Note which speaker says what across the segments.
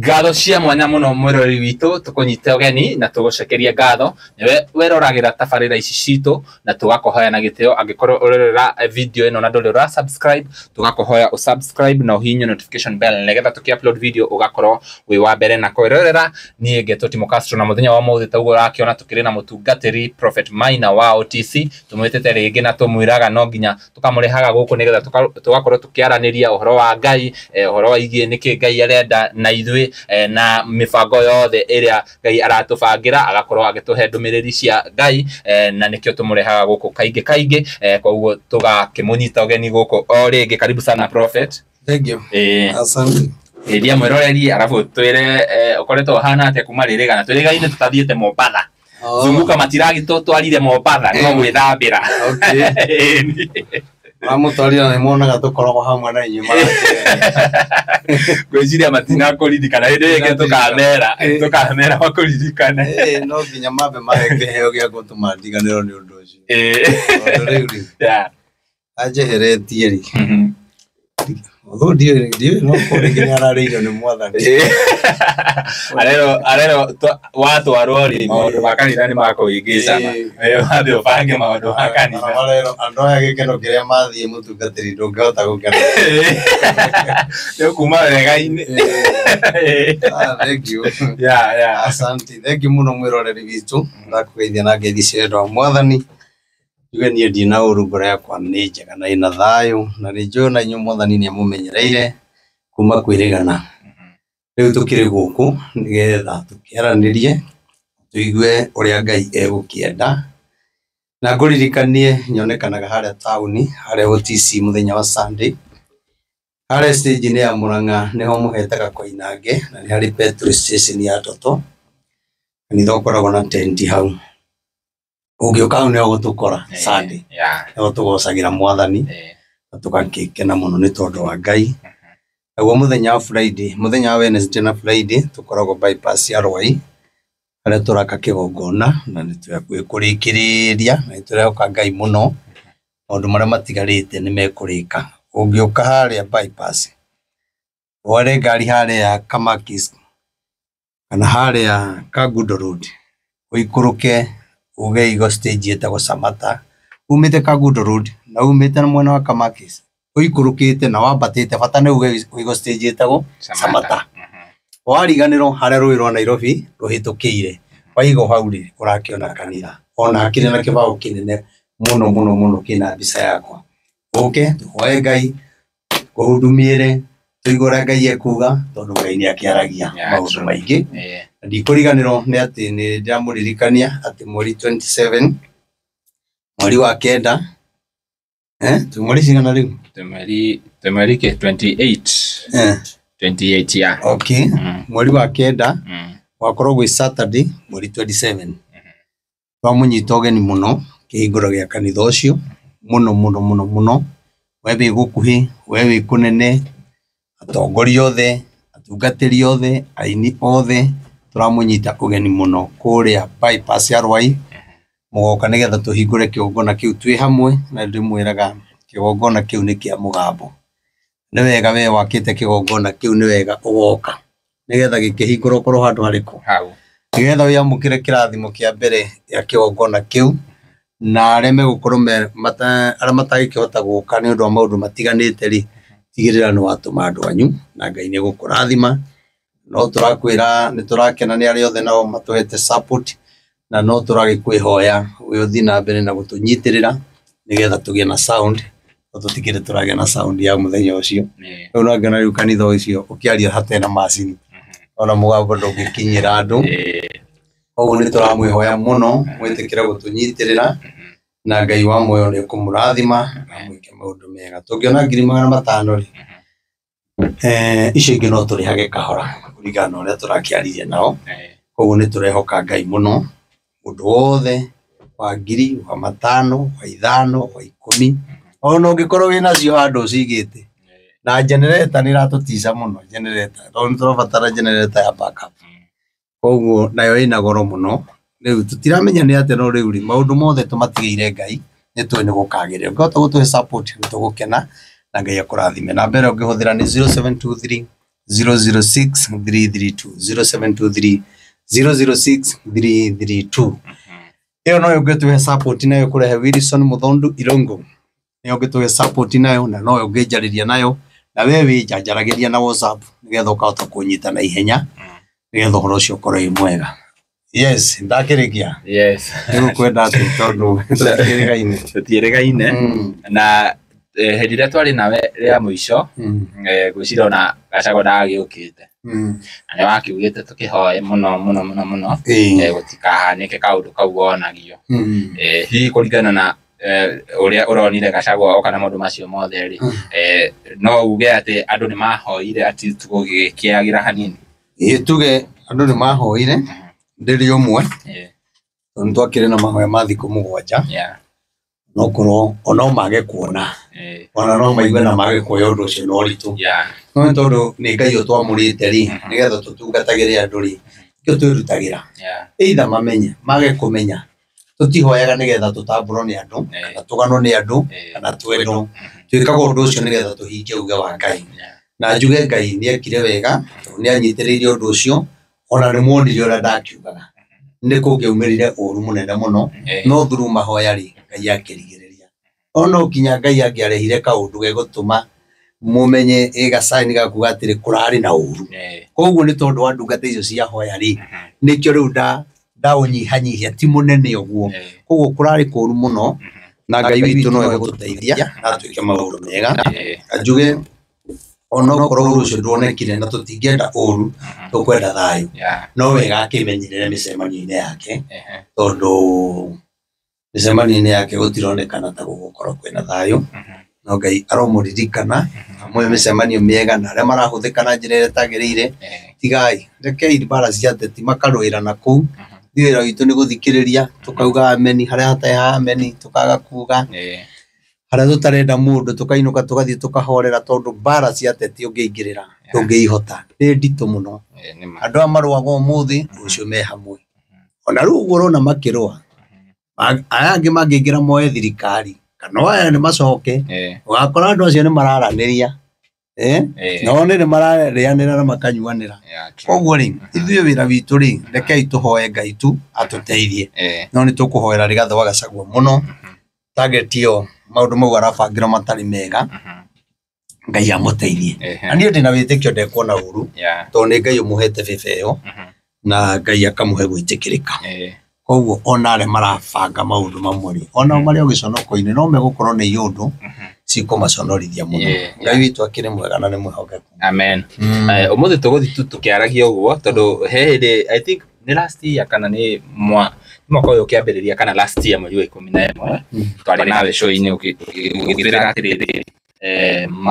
Speaker 1: Ngatho cia mwanya muno mwiroreri witũ, tũkũnyite ũgeni na tũgũcokeria ngatho nĩwe weroragĩra tabarĩra ici citũ, na tũgakũhoya na gĩtĩo angĩkorwo ũrerora video ĩno na ndũrĩ ũra subscribe, tũgakũhoya ũ subscribe na ũhihinye notification bell nĩgetha tũkĩ upload video ũgakorwo wĩ wa mbere na kwĩrorera. Niĩ ngetwo Timo Castro, na mũthenya wa ũmũthĩ ta ũguo ũrakĩona tũkĩrĩ na mũtungatĩri Prophet Maina wa OTC, tũmwĩtĩte rĩngĩ na tũmwĩraga no nginya tũkamũrehaga gũkũ nĩgetha tũgakorwo tũkĩaranĩria ũhoro wa Ngai, ũhoro wĩgiĩ nĩkĩ Ngai arenda na ithuĩ, na mĩbango yothe ĩrĩa Ngai aratũbangĩra, agakorwo agĩtũhe ndũmĩrĩri cia Ngai, na nĩkĩo tũmũrehaga gũkũ kaingĩ kaingĩ, koguo tũgakĩmũnyita ũgeni gũkũ o rĩngĩ. Karibu sana, Prophet.
Speaker 2: Thank you. Asante.
Speaker 1: Ĩria mwĩroreri arabu twĩre ũkoretwo ũhana atĩa kuma rĩrĩgana twĩrĩgaine tũtathiĩte Mombatha.
Speaker 2: Oh.
Speaker 1: Zunguka matiragĩtũtwarire Mombatha no gwĩthambĩra.
Speaker 2: Okay. Mamũtwarire nĩ monaga tũkoragwo hamwe na inyuĩ marakĩgeria.
Speaker 1: Ngwĩciria matinakũririkana, hĩndĩ ĩngĩ tũkamera tũkamera makũririkane.
Speaker 2: No nginya mambe mahe kĩheo gĩa gũtũma ndiganĩrwo nĩ ũndũ ũcio. Tondũ rĩu rĩ, anjeheretie rĩ. Although ndiũĩ no korwo rĩngĩ nĩ ararĩirio nĩ Mwathani.
Speaker 1: Arero arero watwarwo rĩ, maũndũ ma kanitha nĩ makũhĩngĩcana. Wambe ũbange maũndũ ma kanitha.
Speaker 2: Marerwo andũ aya gĩkeno kĩrĩa mathiĩ mũtungatĩri ndũngĩhota gũkena.
Speaker 1: Nĩ ũkuma wega-inĩ.
Speaker 2: Ah, thank you.
Speaker 1: Yeah.
Speaker 2: Asante. Thank you mũno mwĩroreri witũ. Ndakũgeithia na ngeithi cia wendo wa Mwathani. Njuge niĩ ndirĩ na ũru, ngoro yakwa nĩ njega na ĩna thayũ, na nĩ njũĩ ona inyuĩ Mwathani nĩ amũmenyereire kuma kwĩrĩgana. Rĩu tũkĩrĩ gũkũ nĩgetha tũkĩaranĩrie tũigue ũrĩa Ngai egũkĩenda. Na ngũririkanie nyonekanaga harĩa taũni harĩa OTC mũthenya wa Sunday. Harĩa stage-inĩ ya Murang'a nĩho mũhetaga Koinange, na nĩ harĩ petrol station ya Toto. Kanitha ũkoragwo na tenti hau. Ũngĩũka hau nĩho ũgũtũkora Sunday. Nĩho tũgocagĩra Mwathani na tũgakĩkena mũno nĩ tondũ wa Ngai. Naguo mũthenya wa Friday, mũthenya wa Wednesday na Friday tũkoragwo bypass ya Rwai harĩa tũraka kĩgongona na nĩ twĩ hakuhĩ kũrĩkĩrĩria na nĩ tũrehoka Ngai mũno maũndũ marĩa matigarĩte nĩ mekũrĩka. Ũngĩũka harĩa bypass ware ngari harĩa Kamakis kana harĩa Kangundo Road ũikũrũke uge igo stage ĩtagwo Samata, umĩte Kangundo Road na umĩte na mwena wa Kamakis ũikũrũkĩte na wambatĩte, bata nĩ uge ũigo stage ĩtagwo Samata. Wariganĩrwo harĩa rũĩ rwa Nairobi rũhĩtũkĩire, waigwo hau rĩ, ũrakĩona kanitha ona hakĩrĩ na kĩbaũ kĩnene mũno mũno mũno kĩna mbica yakwa. Ũke tũhoe Ngai kũhudumĩre tũigue ũrĩa Ngai ekuga tondũ Ngai nĩ akĩaragia maũndũ maingĩ. Na ndikũriganĩrwo nĩ atĩ nĩ ndĩramũririkania atĩ mweri 27 mweri wa kenda, twĩ mweri cigana rĩu?
Speaker 1: Twĩ mweri kĩ 28. 28, yeah.
Speaker 2: Okay. Mweri wa kenda wakorwo gwĩ Saturday mweri 27, twamũnyita ũgeni mũno kĩhingũro gĩa kanitha ũcio mũno mũno mũno mũno. We wĩ gũkuhĩ, we wĩ kũnene, atongoria othe, atungatĩri othe, aini othe, tũramũnyita ũgeni mũno kũrĩa bypass ya Rwai. Mũgoka nĩgetha tũhingũre kĩgongona kĩu twĩ hamwe, na ndĩmwĩraga kĩgongona kĩu nĩ kĩa mũgambo. Nĩ wega we wakĩte kĩgongona kĩu, nĩ wega ũgoka nĩgetha gĩkĩhingũrwo ũkorwo handũ harĩkũ?
Speaker 1: Hau.
Speaker 2: Nĩgetha wĩamũkĩre kĩrathimo kĩa mbere gĩa kĩgongona kĩu, na arĩa megũkorwo arĩa matangĩkĩhota gũka nĩ ũndũ wa maũndũ matiganĩte rĩ, tigĩrĩra nĩ watũma andũ anyu na Ngai nĩ egũkũrathima. No tũrakwĩra nĩ tũrakena nĩ arĩa othe nao matũhete support, na no tũragĩkwĩhoya wĩ ũthiĩ na mbere na gũtũnyitĩrĩra nĩgetha tũgĩe na sound, no tũtikĩrĩ tũragĩa na sound ya mũthenya ũcio. Rĩu no ngĩona rĩu kanitha ũcio ũkĩaria hatarĩ na macini, ona mũgambo ndũngĩkinyĩra andũ. Koguo nĩ tũramwĩhoya mũno mwĩtĩkĩre gũtũnyitĩrĩra, na Ngai wa muoyo nĩ ekũmũrathima na mwĩke maũndũ mega. Tũngĩona 500,000 rĩ, icio ingĩ no tũrĩhage kahora kũringana na ũrĩa tũrakĩaririe nao. Koguo nĩ tũrehoka Ngai mũno, mũndũ wothe wa ngiri, wa matano, wa ithano, wa ikũmi, ona ũngĩkorwo wĩnacio handũ ũcigĩte. Na generator nĩ ĩratũtica mũno generator, tondũ nĩ tũrabatara generator ya backup. Koguo nayo ĩna goro mũno. Rĩu tũtiramenya nĩ atĩa, no rĩu rĩ, maũndũ mothe tũmatigĩire Ngai, nĩ tũĩ nĩ gũkagĩrĩra. Ũngĩhota gũtũhe support nĩ tũgũkena na Ngai akũrathime. Namba ĩrĩa ũngĩhũthĩra nĩ 0723 006 332 0723 006 332. Ĩyo no ũngĩtũhe support nayo kũrehe Wilson Muthondu Irungu, nĩyo ũngĩtũhe support nayo, na no ũngĩnjarĩria nayo, na we wĩnjanjaragĩria na WhatsApp nĩgetha ũkahota kũnyita na ihenya, nĩgetha ũhoro ũcio ũkorwo wĩ mwega. Yes, ndakĩrĩkia.
Speaker 1: Yes.
Speaker 2: Nĩgũkwenda atĩ tondũ tũtikĩrĩgaine.
Speaker 1: Tũtiĩrĩgaine. Na hĩndĩ ĩrĩa twarĩ nawe rĩa mũico, ngwĩciria ona Gachagua ndagagĩũkĩte, na nĩ wakiugĩte tũkĩhoe mũno mũno mũno mũno, gũtikahanĩke kaũndũ kau wonagio. Hihi kũringana na ũrĩa ũronire Gachagua oka na maũndũ macio mothe rĩ, no uge atĩ andũ nĩ mahoire at least gũgĩkĩagĩra hanini?
Speaker 2: Ĩĩ, tuge andũ nĩ mahoire ndĩrĩ ũmwe, tondũ nĩ twakĩrĩ na mahoya ma thikũ 7. No korwo ona mage kuona, ona no maigue na mage kuoya ũndũ ũcio na ũritũ. No nĩ tondũ nĩ Ngai ũtwamũrĩte rĩ, nĩgetha tũtungatagĩre andũ rĩ, nĩkĩo twĩrutagĩra. Either mamenye, mage kũmenya, tũtihoyaga nĩgetha tũtambũrwo nĩ andũ, kana tũganwo nĩ andũ, kana twendwo. Twĩkaga ũndũ ũcio nĩgetha tũhingie uge wa Ngai. Na njuge Ngai nĩ ekire wega, tondũ nĩ anyitĩrĩire ũndũ ũcio, ona nĩ muonire ũrĩa ndakiugaga. Nĩ kũngĩaumĩrire ũru mũnene mũno, no through mahoya rĩ, Ngai akĩrigĩrĩria. Ona nginya Ngai angĩarehire kaũndũ gegũtũma mũmenye ĩ gacaini gakuga atĩrĩ kũrarĩ na ũru. Koguo nĩ tondũ wa ndungata icio cia hoya rĩ, nĩkĩo rĩu ndaũnyihanyihia, ti mũnene ũguo. Koguo kũrarĩ kũru mũno, na Ngai witũ no egũtũteithia na atuĩke maũndũ mega. Njuge ona okorwo ũru ũcio nduonekire, na tũtingĩenda ũru, tũkwenda thayũ. No wega akĩmenyerere mĩcemanio-inĩ yake, tondũ mĩcemanio-inĩ yake gũtironekana ta gũgũkorwo kwĩna thayũ. No Ngai aromũririkana, amũhe mĩcemanio mĩega, na arĩa marahũthĩka na njĩra ĩrĩa ĩtagĩrĩire, tigai, rekei mbara cia ateti makarũĩra na kũu. Ithuĩ wĩra witũ nĩ gũthikĩrĩria, tũkauga ameni harĩa hatarĩ ha ameni, tũkaga kuga. Harĩa tũtarenda mũndũ tũkainũka tũgathiĩ tũkahorera, tondũ mbara cia ateti ũngĩingĩrĩra ndũngĩihota, nĩ nditũ mũno. Andũ aya marũaga ũmũthĩ, rũciũ me hamwe. Ona rĩu ũguo ũrona makĩrũa, aya angĩ mangĩingĩra moe thirikari, kana aya nĩ macoke, ũgakora andũ acio nĩ mararanĩria, nao nĩ mararĩanĩra na makanyuanĩra. Koguo rĩ, ithuĩ wĩra witũ rĩ, rekei tũhoe Ngai tu atũteithie. No nĩ tũkũhoera Rigathĩ wa Gachagua mũno, target ĩyo maũndũ mau arabangĩrwo matarĩ mega, Ngai amũteithie. Na niĩ ndĩna wĩtĩkio ndekuona ũru, tondũ nĩ Ngai ũmũhete bĩba ĩyo, na Ngai akamũhe gwĩtĩkĩrĩka. Koguo ona arĩa marabanga maũndũ mamwe rĩ, onao marĩ o gĩconoko-inĩ, no megũkorwo nĩ iũndũ cikũmaconorithia mũno. Ngai witũ akĩrĩ mwega na nĩ mwĩhokeku.
Speaker 1: Amen. Ũmũthĩ tũgũthiĩ tu tũkĩaragia ũguo, tondũ he hĩndĩ, I think nĩ last year kana nĩ mwaka ũyũ ũkĩambĩrĩria, kana last year mweri wa 11, twarĩ nawe show-inĩ ũgĩtwĩra atĩrĩrĩ,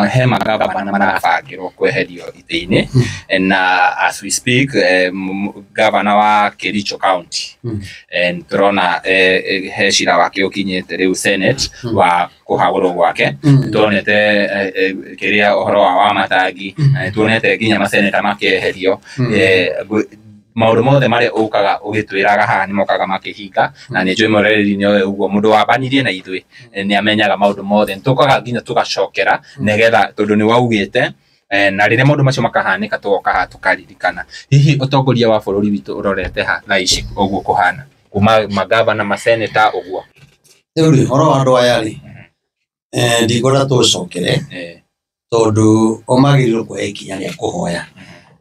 Speaker 1: he magavana marabangĩrwo kweherio itĩ-inĩ, na as we speak, gavana wa Kericho County, tũrona he cira wake ũkinyĩte rĩu Senate wa kũhagũrwo gwake. Tuonete kĩrĩa ũhoro wa Wamatangi, na nĩtuonete nginya maseneta makĩeherio. Maũndũ mothe marĩa ũkaga ũgĩtwĩraga haha nĩ mokaga makĩhinga, na nĩ njũĩ mũrereri nĩ oĩ ũguo, mũndũ wambanirie na ithuĩ nĩ amenyaga maũndũ mothe. Nĩ tũkaga nginya tũgacokera nĩgetha, tondũ nĩ waugĩte, na rĩrĩa maũndũ macio makahanĩka tũgoka haha tũkaririkana. Hihi ũtongoria wa bũrũri witũ ũrorete ha thaa ici ũguo kũhana, kuma magavana, maseneta ũguo?
Speaker 2: Rĩu rĩ, ũhoro wa andũ aya rĩ, ndikwenda tũcokere, tondũ o magĩrĩirwo kuoya ikinya rĩa kũhoya.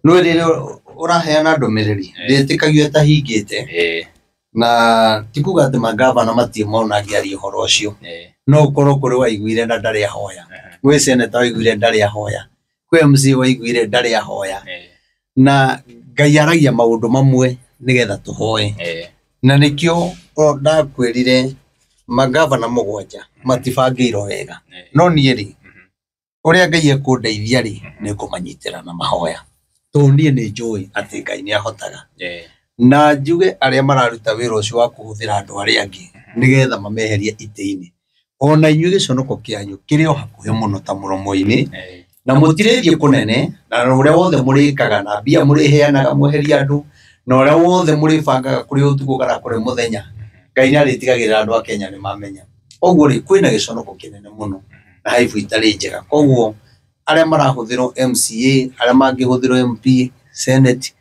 Speaker 2: No rĩrĩa ũraheana ndũmĩrĩri, ndĩtĩkagio ĩtahingĩte, na ti kuga atĩ magavana matirĩ mona angĩaria ũhoro ũcio. No ũkorwo kũrĩ waiguire na ndarĩ ahoya, gwĩ seneta waiguire ndarĩ ahoya, kwĩ MC waiguire ndarĩ ahoya. Na Ngai aragia maũndũ mamwe nĩgetha tũhoe. Na nĩkĩo ndakwĩrire magavana 7 matibangĩirwo wega. No niĩ rĩ, ũrĩa Ngai ekũndeithia rĩ, nĩ kũmanyitĩra na mahoya. Tondũ niĩ nĩ njũĩ atĩ Ngai nĩ ahotaga. Na njuge arĩa mararuta wĩra ũcio wa kũhũthĩra andũ arĩa angĩ nĩgetha mameherie itĩ-inĩ, ona inyuĩ gĩconoko kĩanyu kĩrĩ o hakuhĩ mũno ta mũromo-inĩ, na mũtirĩthiĩ kũnene, na ũrĩa wothe mũrĩkaga na mbia mũrĩheanaga mweherie andũ, na ũrĩa wothe mũrĩbangaga kũrĩ ũtukũ kana kũrĩ mũthenya, Ngai nĩ arĩtigagĩrĩra andũ a Kenya nĩ mamenya. Koguo rĩ, kwĩna gĩconoko kĩnene mũno na haibu itarĩ njega. Koguo Arĩa marahũthĩrwo MCA, arĩa mangĩhũthĩrwo MP, Senate,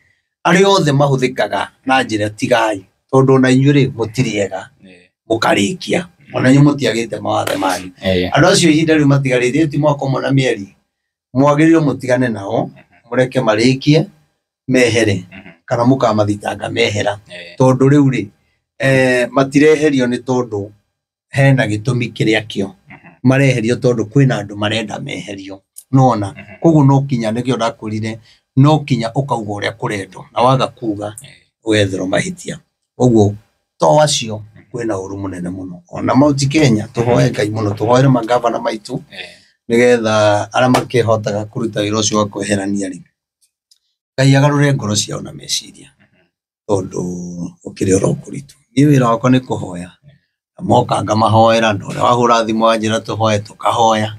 Speaker 2: arĩa othe mahũthĩkaga na njĩra tigai, tondũ ona inyuĩ rĩ mũtirĩ ega, mũkarĩkia ona inyuĩ mũtiagĩte mawathe manyu. Andũ acio ihinda rĩu matigarĩte ti mwaka ũmwe na mĩeri, mwagĩrĩirwo mũtigane nao, mũreke marĩkie mehere, kana mũkamathitanga mehera, tondũ rĩu rĩ matireherio nĩ tondũ hena gĩtũmi kĩrĩa kĩo mareherio, tondũ kwĩna andũ marenda meherio, nona koguo no kinya nĩkĩo ndakwĩrire, no kinya ũkauga ũrĩa kũrendwo, na waga kuga wetherwo mahĩtia. Koguo to acio kwĩna ũru mũnene mũno ona Mount Kenya. Tũhoe Ngai mũno, tũhoere magavana maitũ nĩgetha arĩa makĩhotaga kũruta wĩra ũcio wa kweherania rĩ, Ngai agarũre ngoro ciao na meciria, tondũ ũkĩrĩ oro kũritũ. Niĩ wĩra wakwa nĩ kũhoya, na moka ngamahoera, na ũrĩa wahũra thimũ wanjĩra tũhoe tũkahoya.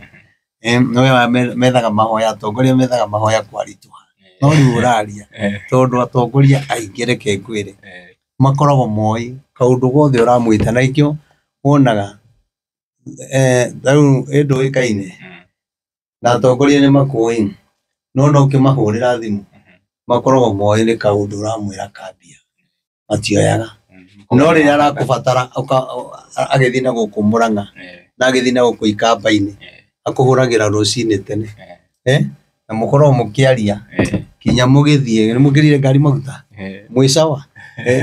Speaker 2: Nĩwe methaga mahoya, atongoria methaga mahoya kwaritũha, no rĩu ũraria tondũ atongoria aingĩ, reke ngwĩre, makoragwo moĩ kaũndũ gothe ũramwĩta, na ikĩo wonaga rĩu ĩndũĩkaine na atongoria nĩ makũĩ, no no ũkĩmahũrĩra thimũ makoragwo moĩ nĩ kaũndũ ũramwĩra kambia, matioyaga. No rĩrĩa arakũbatara agĩthiĩ na gũkũ Mũrang'a na agĩthiĩ na gũkũ Ikamba-inĩ, akũhũragĩra rũcinĩ tene, na mũkoragwo mũkĩaria kinya mũgĩthiĩ, nĩ mũkĩrire ngari maguta, mwĩ sawa,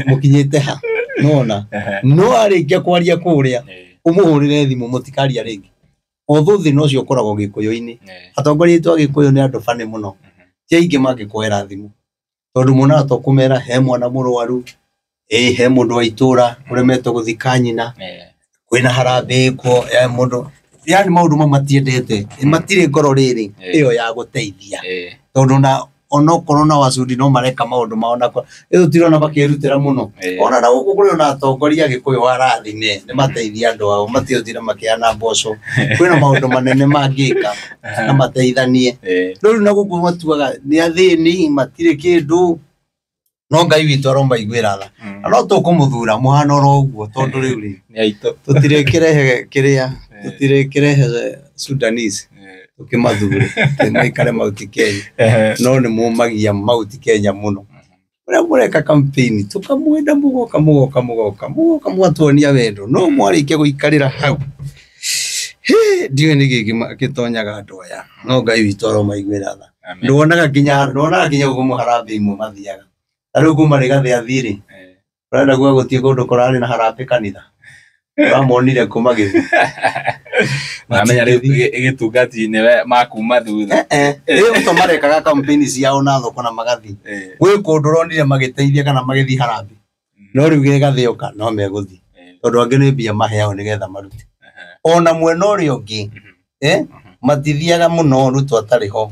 Speaker 2: mũkinyĩte ha, nona no arĩkia kwaria kũrĩa ũmũhũrĩre thimũ mũtikaria rĩngĩ. Although thĩna ũcio ũkoragwo Gĩkũyũ-inĩ, atongoria aitũ a Gĩkũyũ nĩ andũ bani mũno, ti aingĩ mangĩkuoera thimũ, tondũ monaga to kũmera he mwana mũrwaru, ĩ he mũndũ wa itũra ũremetwo gũthika nyina, kwĩna harambee kuo ya mũndũ, yani maũndũ mau matiendete, matirĩ ngoro rĩrĩ ĩyo ya gũteithia, tondũ na onokorwo na Wacudi no mareka maũndũ mao na ĩyo tirona makĩrutĩra mũno. Ona na gũkũ kũrĩ ona atongoria Gĩkũyũ arathime nĩ mateithia andũ ao, matiotire makĩheana mboco, kwĩna maũndũ manene mangĩka na mateithanie. No rĩu na gũkũ matuaga nĩ athĩni, matirĩ kĩndũ, no Ngai witũ aromaiguĩra tha, na no tũkũmũthura mũhano oro ũguo, tondũ rĩu rĩ
Speaker 1: Nĩ aitũ.
Speaker 2: Tũtirĩkĩrehe kĩrĩa, tũtirĩkĩrehe Sudanese tũkĩmathure maikare Mount Kenya, no nĩ mũmagia Mount Kenya mũno ũrĩa mũreka campaign, tũkamwenda, mũgoka mũgoka mũgoka mũgoka mũgatuonia wendo, no mwarĩkia gũikarĩra hau, hĩ, ndiũĩ nĩkĩ gĩtonyaga andũ aya, no Ngai witũ aromaiguĩra tha. Nduonaga nginya gũkũ harambee imwe mathiaga, ta rĩu kuma Rigathĩ athiĩ rĩ, ũrenda kuga gũtirĩ kũndũ kũrarĩ na harambee kanitha ũramonire kũ magĩthiĩ?
Speaker 1: Mamenya rĩu gĩtungati nĩwe makuma thutha.
Speaker 2: Ĩyo to marekaga campaign ciao na thoko na magathiĩ gwĩ kũndũ ũronire magĩteithia kana magĩthiĩ harambee? No rĩu Gĩgathĩ oka no megũthiĩ, tondũ angĩ nĩ mbia maheagwo nĩgetha marute. Ona mwena ũrĩa ũngĩ matithiaga mũno Ruto atarĩ ho,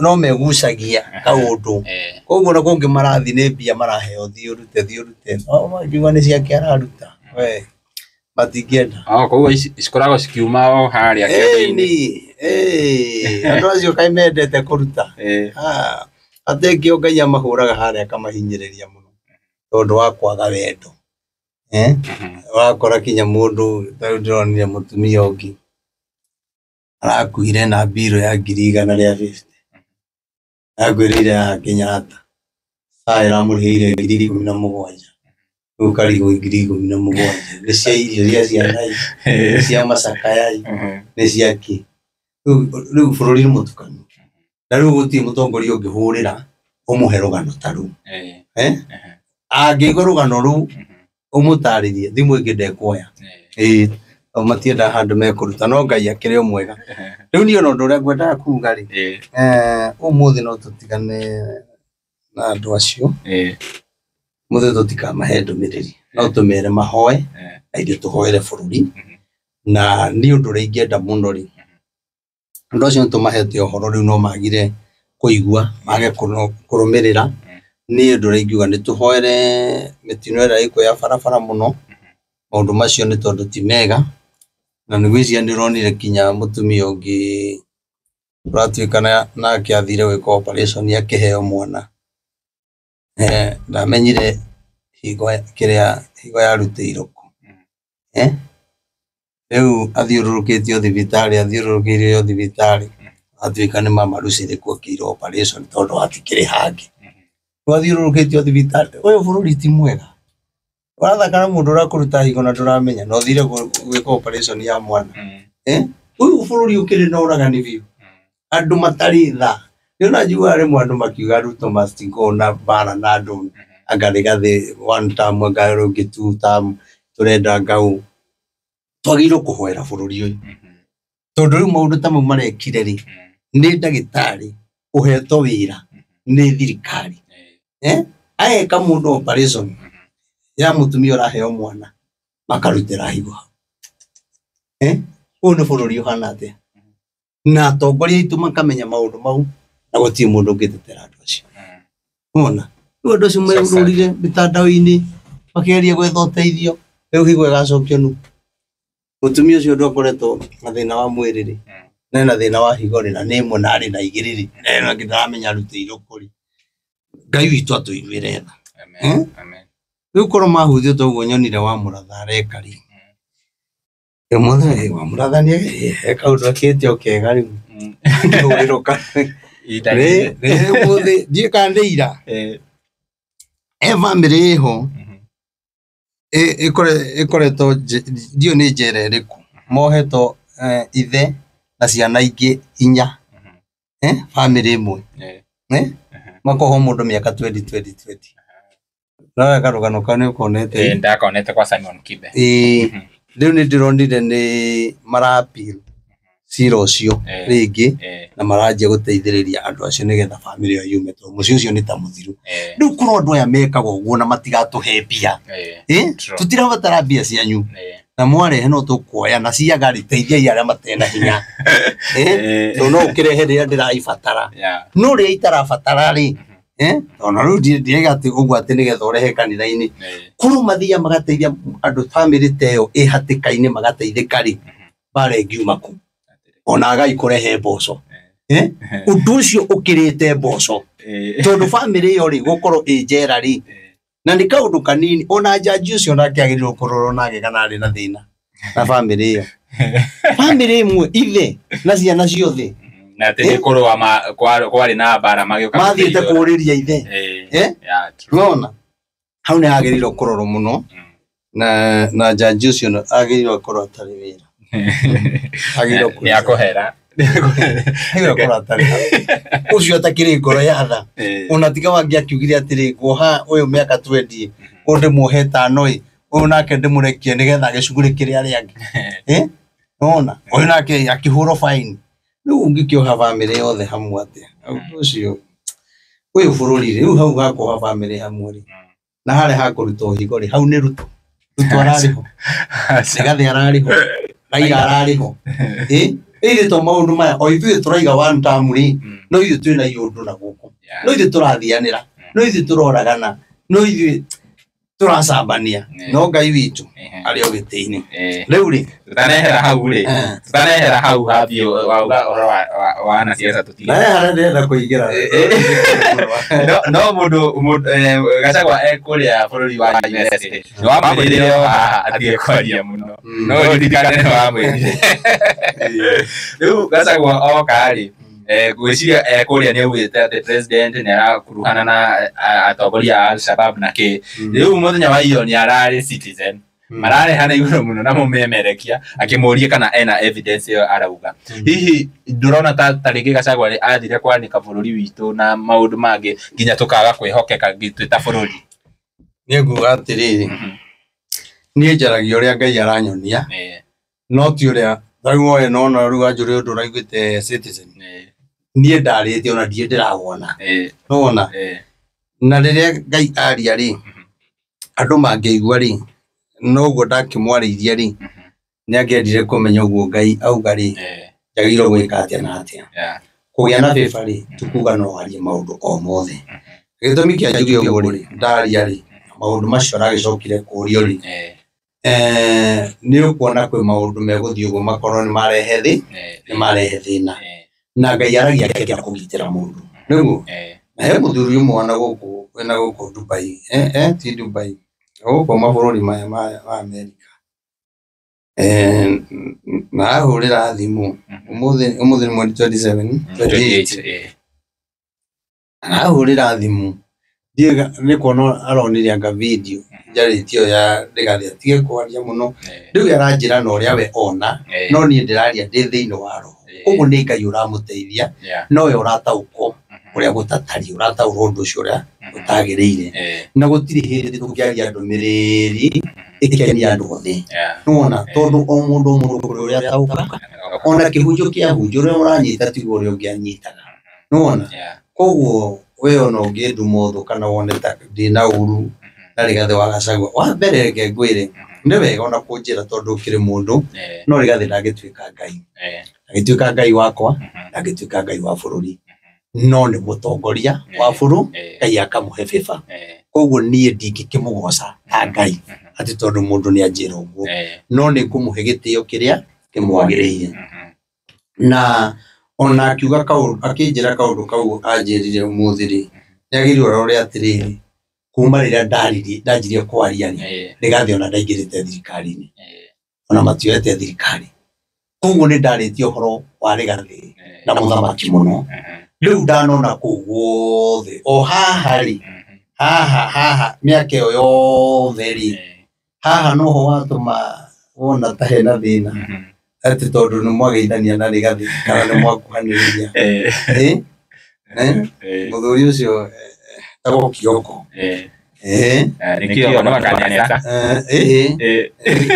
Speaker 2: no megucagia kaũndũ, koguo na kũngĩ marathiĩ nĩ mbia maraheo, thiĩ ũrute, thiĩ ũrute, no mangiuga nĩ ciake araruta, we matingĩenda.
Speaker 1: Oh, koguo ici cikoragwo cikiuma o harĩa kĩondo-inĩ.
Speaker 2: Ĩni, andũ acio kaĩ mendete kũruta. Ah, atengĩo Ngai amahũraga harĩa akamahinyĩrĩria mũno tondũ wa kwaga wendo. Ũrakora kinya mũndũ ta rĩu ndĩronire mũtumia ũngĩ arakuire na mbirũ ya 150,000, akwĩrĩire haha Kenyatta saa ĩramũrĩhĩire 17,000, rĩu ũkarigwo 17,000 nĩ cia irio cia ciana ĩ, nĩ cia macakaya ĩ, nĩ cia kĩ? Rĩu bũrũri nĩ mũtukanu, na rĩu gũtirĩ mũtongoria ũngĩhũrĩra ũmũhe rũgano ta rũu. Angĩigua rũgano rũu ũmũtarĩrie, thimũ ĩngĩ ndekuoya. Ĩĩ, o matiendaga handũ mekũruta, no Ngai akĩrĩ o mwega. Rĩu niĩ ona ũndũ ũrĩa ngwendaga kuga rĩ, ũmũthĩ no tũtigane na andũ acio, mũthĩ tũtikamahe ndũmĩrĩri, no tũmere mahoe na ithuĩ tũhoere bũrũri. Na niĩ ũndũ ũrĩa ingĩenda mũno rĩ, andũ acio nĩ tũmahete ũhoro, rĩu no magire kũigua mage kũrũmĩrĩra. Niĩ ũndũ ũrĩa ingiuga nĩ tũhoere mĩtino ĩrĩa ĩkuo ya barabara mũno, maũndũ macio nĩ tondũ ti mega. Na nĩ gwĩciria nĩ ũronire kinya mũtumia ũngĩ ũratuĩka nake athire gwĩka operation akĩheo mwana, ndamenyire higo kĩrĩa higo yarutĩirwo kũ. Rĩu athiũrũrũkĩtio thibitarĩ, athiũrũrũkĩirio thibitarĩ, atuĩka nĩ mama Lucy nĩkuo operation tondũ hatikĩrĩ hangĩ. Rĩu athiũrũrũkĩtio thibitarĩ, ũyũ bũrũri ti mwega. Ũrathaka na mũndũ ũrakũruta higo na ndũramenya na ũthire gwĩka operation ya mwana. Ũyũ bũrũri ũkĩrĩ na ũragani biũ. Andũ matarĩ tha. Rĩu na njiguaga rĩmwe andũ makiuga Ruto must go na mbara na andũ anga Rigathĩ one term anga rũngĩ two term tũrenda ngau. Twagĩrĩirwo kũhoera bũrũri ũyũ. Tondũ rĩu maũndũ ta mau marekire rĩ, nĩ ndagĩtarĩ ũhetwo wĩra nĩ thirikari. Ageka mũndũ operation ya mũtumia ũraheo mwana makarutĩra higo hau. Ũyũ nĩ bũrũri ũhana atĩa? Na atongoria aitũ makamenya maũndũ mau na gũtirĩ mũndũ ũngĩtetera andũ acio. Wona? Rĩu andũ acio meyũrũrire mitandao-inĩ makĩgeria gwetha ũteithio, rĩu higo ĩgacokio nũ? Mũtumia ũcio ũndũ akoretwo na thĩna wa mwĩrĩ rĩ, na ena thĩna wa higo rĩ, na nĩ ĩmwe na arĩ na igĩrĩ rĩ, na ĩno ĩngĩ ndaramenya arutĩirwo kũ rĩ. Ngai witũ atũiguĩre tha. Rĩu korwo mahutio ta ũguo nyonire wa Mũratha areka rĩ, ũmũthĩ wa Mũratha nĩ he kaũndũ ekĩte o kega rĩu. Kĩhũrĩro ka rĩ ũmũthĩ ndiũĩ kana nĩ ira. He bamĩrĩ ĩho ĩkoretwo ndiũĩ nĩ njera ĩrĩkũ mohetwo ithe na ciana ingĩ inya, bamĩrĩ ĩmwe, makohwo mũndũ mĩaka 20 20 20. No karũgano kau nĩ ũkonete?
Speaker 1: Ndakonete kwa Simon Kibe.
Speaker 2: Rĩu nĩ ndĩronire nĩ mara appeal cira ũcio rĩngĩ na maranjia gũteithĩrĩria andũ acio nĩgetha bamĩrĩ ĩyo yume tondũ mũciĩ ũcio nĩ ta mũthiru. Rĩu korwo andũ aya mekaga ũguo na matigatũhe mbia, tũtirabatara mbia cianyu na mwarehe no tũkuoya na ciaga rĩ, teithiai arĩa matena hinya. Tondũ no ũkĩrehe rĩrĩa ndĩraibatara, no rĩrĩa itarabatara rĩ, ona rĩu ndirauga atĩ ũguo atĩ nĩgetha ũrehe kanitha-inĩ. Korwo mathiaga magateithia andũ bamĩrĩ ta ĩyo ĩ hatĩka-inĩ magateithĩka rĩ, mbara ĩngiuma kũ? Ona agai kũrehe mboco. Ũndũ ũcio ũkĩrĩte mboco tondũ bamĩrĩ ĩyo rĩ gũkorwo ĩ njera rĩ, na nĩ kaũndũ kanini ona njanji ũcio nake agĩrĩirwo kũrorwo nake kana arĩ na thĩna na bamĩrĩ ĩyo. Bamĩrĩ ĩmwe ithe na ciana ciothe
Speaker 1: na atĩ nĩ kũrũa kwarĩ na mbara magĩũka
Speaker 2: mathiĩte kũũrĩria ithe. Nona hau nĩ hagĩrĩirwo kũrorwo mũno na njanji ũcio agĩrĩirwo akorwo atarĩ wĩra. Agĩrĩirwo
Speaker 1: nĩ akũhera.
Speaker 2: Agĩrĩirwo akorwo atarĩ ũcio atakĩrĩ ngoro ya tha. Ona tiga wangĩ akiugire atĩrĩ nguoha ũyũ mĩaka 20, ũyũ ndĩmuohe ĩtano ĩ, ũyũ nake ndĩmũrekie nĩgetha agĩcugurĩkĩre arĩa angĩ. Nona ũyũ nake akĩhũrwo fine. Rĩu ũngĩkĩoha bamĩrĩ yothe hamwe atĩa? Ũndũ ũcio ũyũ bũrũri rĩu hau hakuoha bamĩrĩ hamwe rĩ, na harĩa hakũrutwo higo rĩ, hau nĩ Ruto. Ruto ararĩ ho, Rigathĩ ararĩ ho, Raila ararĩ ho. Ĩrĩ to maũndũ maya o ithuĩ tũraiga one term rĩ, no ithuĩ twĩna iũndũ na gũkũ, no ithuĩ tũrathianĩra, no ithuĩ tũroragana, no ithuĩ tũracambania, no Ngai witũ arĩ o gĩtĩ-inĩ. Rĩu rĩ
Speaker 1: tutanehera hau rĩ, tutanehera hau habiũ wauga ũhoro wa anasiasa tũtige.
Speaker 2: Na harĩa ndĩrenda kũingĩra.
Speaker 1: No mũndũ Gachagua ekũrĩa bũrũri wa USA nĩ wamwĩrire o haha atige kwaria mũno, no ũririkane nĩ wamwĩrire. Rĩu Gachagua oka rĩ, ngwĩciria kũrĩa nĩ augĩte atĩ president nĩ arakuruhana na atongoria a Al-Shabaab na kĩ. Rĩu mũthenya wa iyo nĩ ararĩ Citizen mararehana igũrũ mũno na mũmemerekia akĩmũria kana ena evidence ĩyo arauga. Hihi ndũrona ta rĩngĩ Gachagua athire kwanĩka bũrũri witũ na maũndũ mangĩ nginya tũkaga kwĩhokeka twĩ ta bũrũri?
Speaker 2: Niĩ nguga atĩrĩrĩ, niĩ njaragia ũrĩa Ngai aranyonia, no ti ũrĩa rĩu woe nona rĩu wanjũria ũndũ ũraiguĩte Citizen. Niĩ ndarĩtie ona ndirĩ ndĩrawona. Nĩwona? Na rĩrĩa Ngai aria rĩ, andũ mangĩigua rĩ, noguo ndakĩmwarĩirie rĩ, nĩ angĩendire kũmenya ũguo Ngai auga rĩ, njagĩrĩirwo gwĩka atĩa na atĩa. Kũgĩa na favor rĩ, ti kuga no warie maũndũ o mothe. Gĩtũmi kĩa njuge ũguo rĩ, ndaria rĩ, maũndũ macio aragĩcokire kũũrio rĩ, nĩ ũkuona kwĩ maũndũ megũthiĩ ũguo makorwo nĩ marehe thĩ, nĩ marehe thĩna. Na Ngai aragia akĩenda kũgitĩra mũndũ. Nĩguo? Na he mũthuri ũmwe na gũkũ, wĩna gũkũ Dubai. Ti Dubai. Gũkũ mabũrũri maya ma Amerika. Na ahũrĩra thimũ ũmũthĩ nĩ mweri 27 28 ahũrĩra thimũ ndiũĩ nĩ kuona aronire anga video njarĩtie ya Rigathĩ atige kwaria mũno rĩu aranjĩra na ũrĩa we ona no niĩ ndĩraria ndĩ thĩinĩ wa roho koguo nĩ Ngai ũramũteithia nowe ũrataũkwo ũrĩa gũtatariĩ ũrataũra ũndũ ũcio ũrĩa ũtagĩrĩire na gũtirĩ hĩndĩ tũngĩaria ndũmĩrĩri ĩkenia andũ othe nĩwona tondũ o mũndũ kũrĩ ũrĩa ataũkaga ona kĩhunjio kĩahunjio ũrĩa ũranyita tiguo ũrĩa ũngĩ anyitaga nĩwona koguo we ona ũngĩnduma ũthũ kana wone ta ndĩna ũru na Rigathĩ wa Gachagua wa mbere reke ngwĩre nĩ wega ona kũnjĩra tondũ ũkĩrĩ mũndũ no Rigathĩ ndangĩtuĩka Ngai ndangĩtuĩka Ngai wakwa ndangĩtuĩka Ngai wa bũrũri no nĩ mũtongoria wa bũrũri Ngai akamũhe bĩba koguo niĩ ndingĩkĩmũgoca ta Ngai atĩ tondũ mũndũ nĩ anjĩra ũguo no nĩ ngũmũhe gĩtĩo kĩrĩa kĩmwagĩrĩire na ona akiuga kaũndũ akĩnjĩra kaũndũ kau anjĩrire ũmũthĩ rĩ nĩ agĩrĩirwo arore atĩrĩrĩ kuma rĩrĩa ndaririe ndanjirie kwaria rĩ Rigathĩ ona ndaingĩrĩte thirikari-inĩ ona matioete thirikari koguo nĩ ndarĩtie ũhoro wa Rigathĩ na mũthamaki mũno rĩu ndanona kũu guothe o haha rĩ haha haha mĩaka ĩyo yothe rĩ haha noho watũma wona ta hena thĩna atĩ tondũ nĩ mwageithania na Rigathĩ kana nĩ mwakuhanĩrĩria mũthuri ũcio etagwo Kioko
Speaker 1: nĩ Kioko no kanitha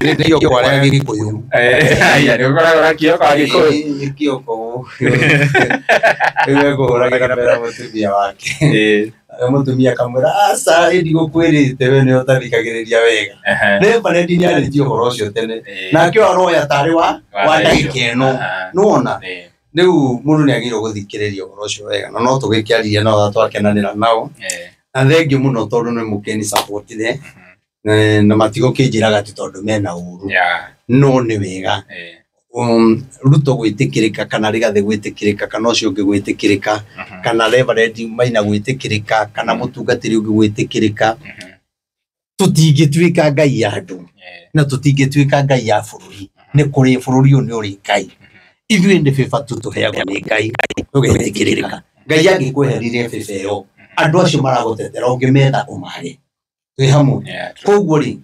Speaker 2: nĩ Kioko arĩa Gĩkũyũ
Speaker 1: aya nĩ ũkoragwo na Kioko wa Gĩkũyũ
Speaker 2: nĩ Kioko rĩu ekũhũragĩra mbere mũtumia wake mũtumia akamwĩra aca ĩ ndigũkwĩrĩte we nĩwe ũtathikagĩrĩria wega Reverend nĩarĩtie ũhoro ũcio tene nake ũyũ aroya tarĩ wa ndagĩka ĩno nĩwona rĩu mũndũ nĩagĩrĩirwo gũthikĩrĩria ũhoro ũcio wega na no tũgĩkĩaria nao twakenanĩra nao na thengiũ mũno tondũ nĩ mũkĩni supportire na matigũkĩnjĩraga atĩ tondũ mena ũru no nĩ wega Ruto gwĩtĩkĩrĩka kana Rigathĩ gwĩtĩkĩrĩka kana ũcio ũngĩ gwĩtĩkĩrĩka kana Reverend Maina gwĩtĩkĩrĩka kana mũtungatĩri ũngĩ gwĩtĩkĩrĩka tũtingĩtuĩka Ngai ya andũ na tũtingĩtuĩka Ngai ya bũrũri nĩ kũrĩ bũrũri ũyũ nĩ ũrĩ Ngai ithuĩ nĩ bĩba tu tũheagwo nĩ Ngai tũgetĩkĩrĩka Ngai angĩkwehereria bĩba ĩyo andũ acio maragũtetera ũngĩmetha ũmare twĩ hamwe koguo rĩ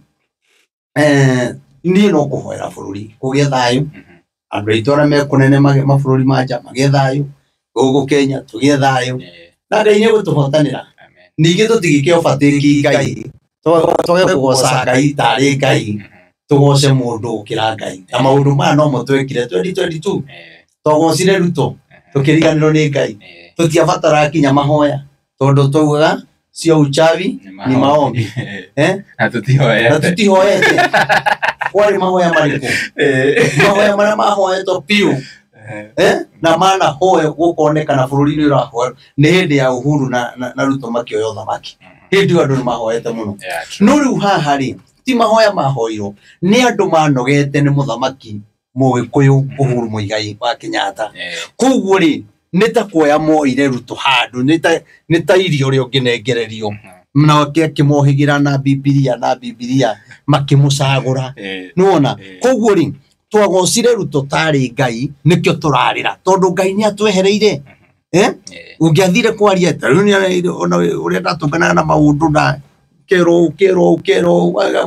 Speaker 2: niĩ no kũhoera bũrũri kũgĩe thayũ andũ aitũ arĩa me kũnene mabũrũri ma nja magĩe thayũ gũkũ Kenya tũgĩe thayũ na Ngai nĩ egũtũhotanĩra ningĩ tũtigĩke overtake Ngai twage kũgoca Ngai tarĩ Ngai tũgoce mũndũ gũkĩra Ngai na maũndũ maya nomo twekire 2022 twagocire Ruto tũkĩriganĩrwo nĩ Ngai tũtiabataraga kinya mahoya tondũ twaugaga sio uchawi ni maombi
Speaker 1: na tũtihoete
Speaker 2: kwarĩ mahoya marĩkũ mahoya marĩa mahoetwo biũ na manahoe gũkonekana bũrũri-inĩ ũrahoe nĩ hĩndĩ ya Uhuru na Ruto makĩoya ũthamaki hĩndĩ ĩyo andũ nĩ mahoete mũno no rĩu haha rĩ ti mahoya mahoirwo nĩ andũ manogete nĩ mũthamaki Mũgĩkũyũ Uhuru Muigai wa Kenyatta koguo rĩ nĩ ta kuoya moire Ruto handũ nĩ ta irio ũrĩa ũngĩnengererio nake akĩmohĩgĩra na Bibilia makĩmũcagũra nĩwona koguo rĩ twagocire Ruto tarĩ Ngai nĩkĩo tũrarĩra tondũ Ngai nĩ atwehereire ũngĩathire kwaria ta rĩu ona ũrĩa ndatũnganaga na maũndũ na kerwo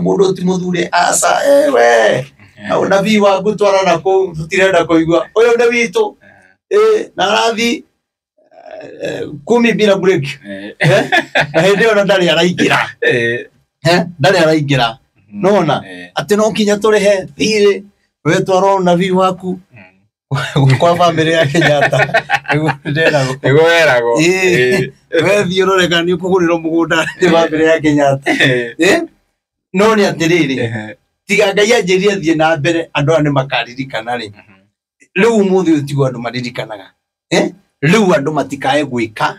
Speaker 2: mũndũ ti mũthure aca ewe nabii waku twara na kũu tũtirenda kũigua ũyũ nĩ witũ na arathi kumi bila break na hĩndĩ ĩyo ndarĩ araingĩra ndarĩ araingĩra nona atĩ no nginya tũrĩhe thirĩ we twara nabii waku kwa bamĩrĩ ya Kenyatta nĩguo nderagwo
Speaker 1: nĩguo weragwo
Speaker 2: we thiĩ ũrore kana nĩ ũkũgũrĩrwo mũgũnda nĩ bamĩrĩ ya Kenyatta no nĩ atĩrĩrĩ tiga Ngai anjĩrire thiĩ na mbere andũ aya nĩ makaririkana rĩ rĩu ũmũthĩ ũyũ tiguo andũ maririkanaga rĩu andũ matikae gwĩka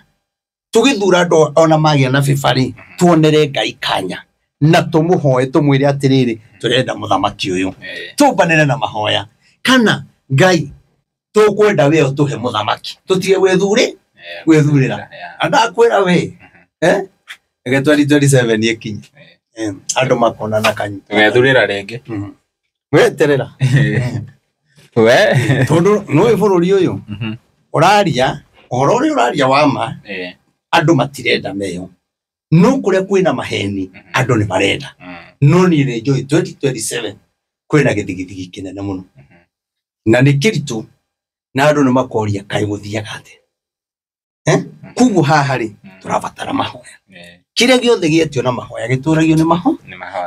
Speaker 2: tũgĩthura andũ ona magĩa na bĩba rĩ tuonere Ngai kanya na tũmũhoe tũmwĩre atĩrĩrĩ tũrenda mũthamaki ũyũ tũmbanĩre na mahoya kana Ngai tũkwenda we ũtũhe mũthamaki tũtige gwĩthurĩra andakwĩra we reke 2027 ĩkinye andũ makonana kanyu
Speaker 1: tũgethurĩra rĩngĩ
Speaker 2: Weterera.
Speaker 1: We.
Speaker 2: Tondu no bũrũri ũyũ ũraria ũhoro ũrĩa ũraria wa ma andũ matirenda meyo no kũrĩa kwĩna maheni andũ nĩ marenda no niĩ nĩ njũĩ 2027 kwĩna gĩthigithigi kĩnene mũno na nĩ kĩritũ na andũ nĩ makoria kaĩ gũthiaga atĩa koguo haha rĩ tũrabatara mahoya kĩrĩa gĩothe gĩetio na mahoya gĩtũragio nĩ maho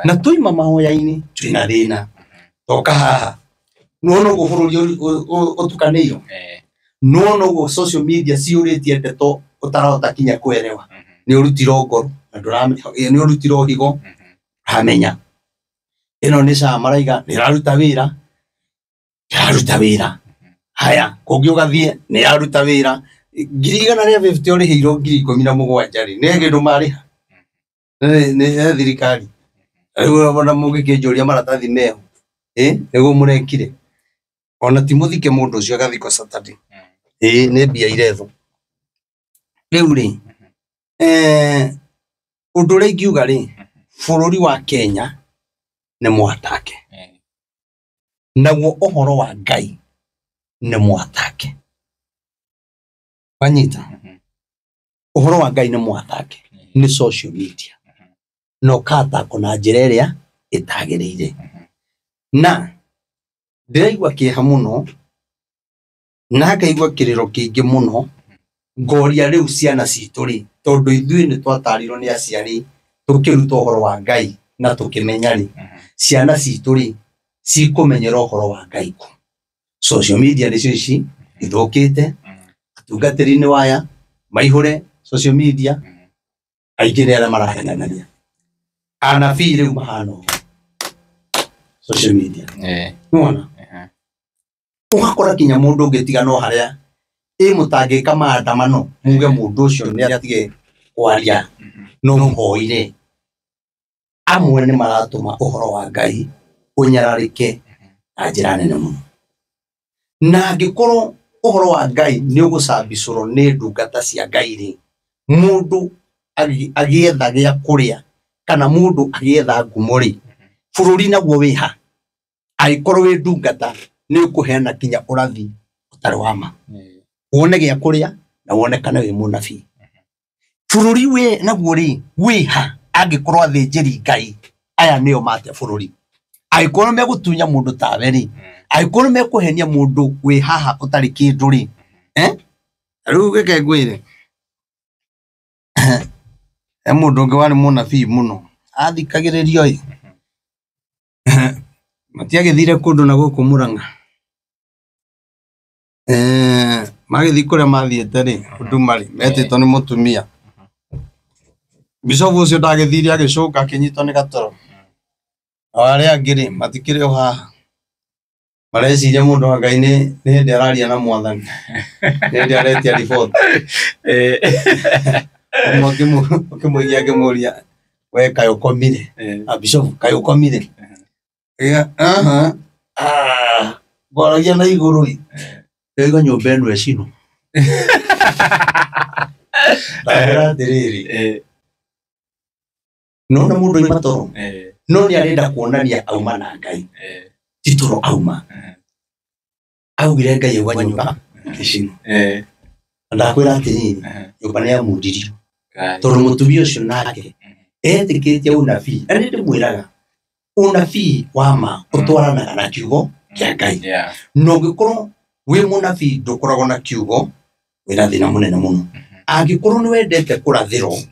Speaker 2: na tũima mahoya-inĩ twĩna thĩna toka haha nĩwona ũguo bũrũri ũtukanĩirwo nĩwona ũguo social media ciyũrĩtie ndeto ũtarahota kinya kuelewa nĩ ũrutirwo ngoro na nĩ ũrutirwo higo ũramenya ĩno nĩ SHA maraiga nĩ ĩraruta wĩra ĩraruta wĩra haya kũngĩ ũgathiĩ nĩ ĩraruta wĩra 150,000 ũrĩhĩirwo 17,000 rĩ nĩ kĩndũ marĩha nĩ thirikari rĩu ona mũngĩkĩnjũria maratathi meho nĩguo mũrekire ona ti mũthike mũndũ ũcio agathikwo Saturday nĩ mbia irethwo rĩu rĩ ũndũ ũrĩa ingiuga rĩ bũrũri wa Kenya nĩ mwatake naguo ũhoro wa Ngai nĩ mwatake wanyita ũhoro wa Ngai nĩ mwatake nĩ social media na ũkatakwo na njĩra ĩrĩa ĩtagĩrĩire na ndĩraigua kĩeha mũno na ngaigua kĩrĩro kĩingĩ mũno ngoria rĩu ciana citũ rĩ tondũ ithuĩ nĩ twatarirwo nĩ aciari tũkĩruta ũhoro wa Ngai na tũkĩmenya rĩ ciana citũ rĩ cikũmenyera ũhoro wa Ngai kũ social media nĩcio ici ithũkĩte atungatĩri nĩ waya maihũre social media aingĩ nĩ arĩa marahenania anabii rĩu mahana ũguo social media nĩwona ũgakora kinya mũndũ ũngĩ tiga no harĩa ĩ mũtangĩka maandamano muge mũndũ ũcio nĩ atige kwaria no mũhoire amwe nĩ maratũma ũhoro wa Ngai ũnyararĩke na njĩra nene mũno na angĩkorwo ũhoro wa Ngai nĩ ũgũcambicũrwo nĩ ndungata cia Ngai rĩ mũndũ agĩetha gĩa kũrĩa kana mũndũ agĩetha ngumo rĩ bũrũri naguo wĩha angĩkorwo wĩ ndungata nĩ ũkũheana kinya ũrathi ũtarĩ wa ma wone gĩa kũrĩa na wone kana wĩ mũnabii bũrũri wĩ naguo rĩ wĩha angĩkorwo athĩnjĩri Ngai aya nĩo mate bũrũri angĩkorwo megũtunya mũndũ tawe rĩ angĩkorwo mekũhenia mũndũ wĩ haha ũtarĩ kĩndũ rĩ rĩu reke ngwĩre he mũndũ ũngĩ warĩ mũnabii mũno athikagĩrĩrio ĩ matiagĩthire kũndũ na gũkũ Murang'a magĩthiĩ kũrĩa mathiĩte rĩ Huduma rĩ metĩtwo nĩ mũtumia bicobu ũcio ndagĩthire agĩcũnga akĩnyitwo nĩ gatoro nao arĩa angĩ rĩ matikĩrĩ o haha mareciria mũndũ wa Ngai nĩ hĩndĩ araria na mwathani nĩ hĩndĩ aretia riboti ũmwe akĩmũigia akĩmũria we kaĩ ũkomire bishofu kaĩ ũkomire ngwaragia na igũrũ ĩ ndĩraigua nyũmba ĩno ĩcinwo ndamwĩra atĩrĩrĩ nona mũndũ aima toro no nĩ arenda kuonania auma na Ngai ti toro auma augire Ngai aigua nyũmba ĩcinwo na ndakwĩra atĩrĩrĩ nyũmba nĩ yamundirio tondũ mũtumia ũcio nake etĩkĩtie ũnabii na nĩ ndĩmwĩraga ũnabii wa ma ũtwaranaga na kiugo kĩa Ngai na ũngĩkorwo wĩ mũnabii ndũkoragwo na kiugo wĩna thĩna mũnene mũno angĩkorwo nĩ wendete kũrathĩrwo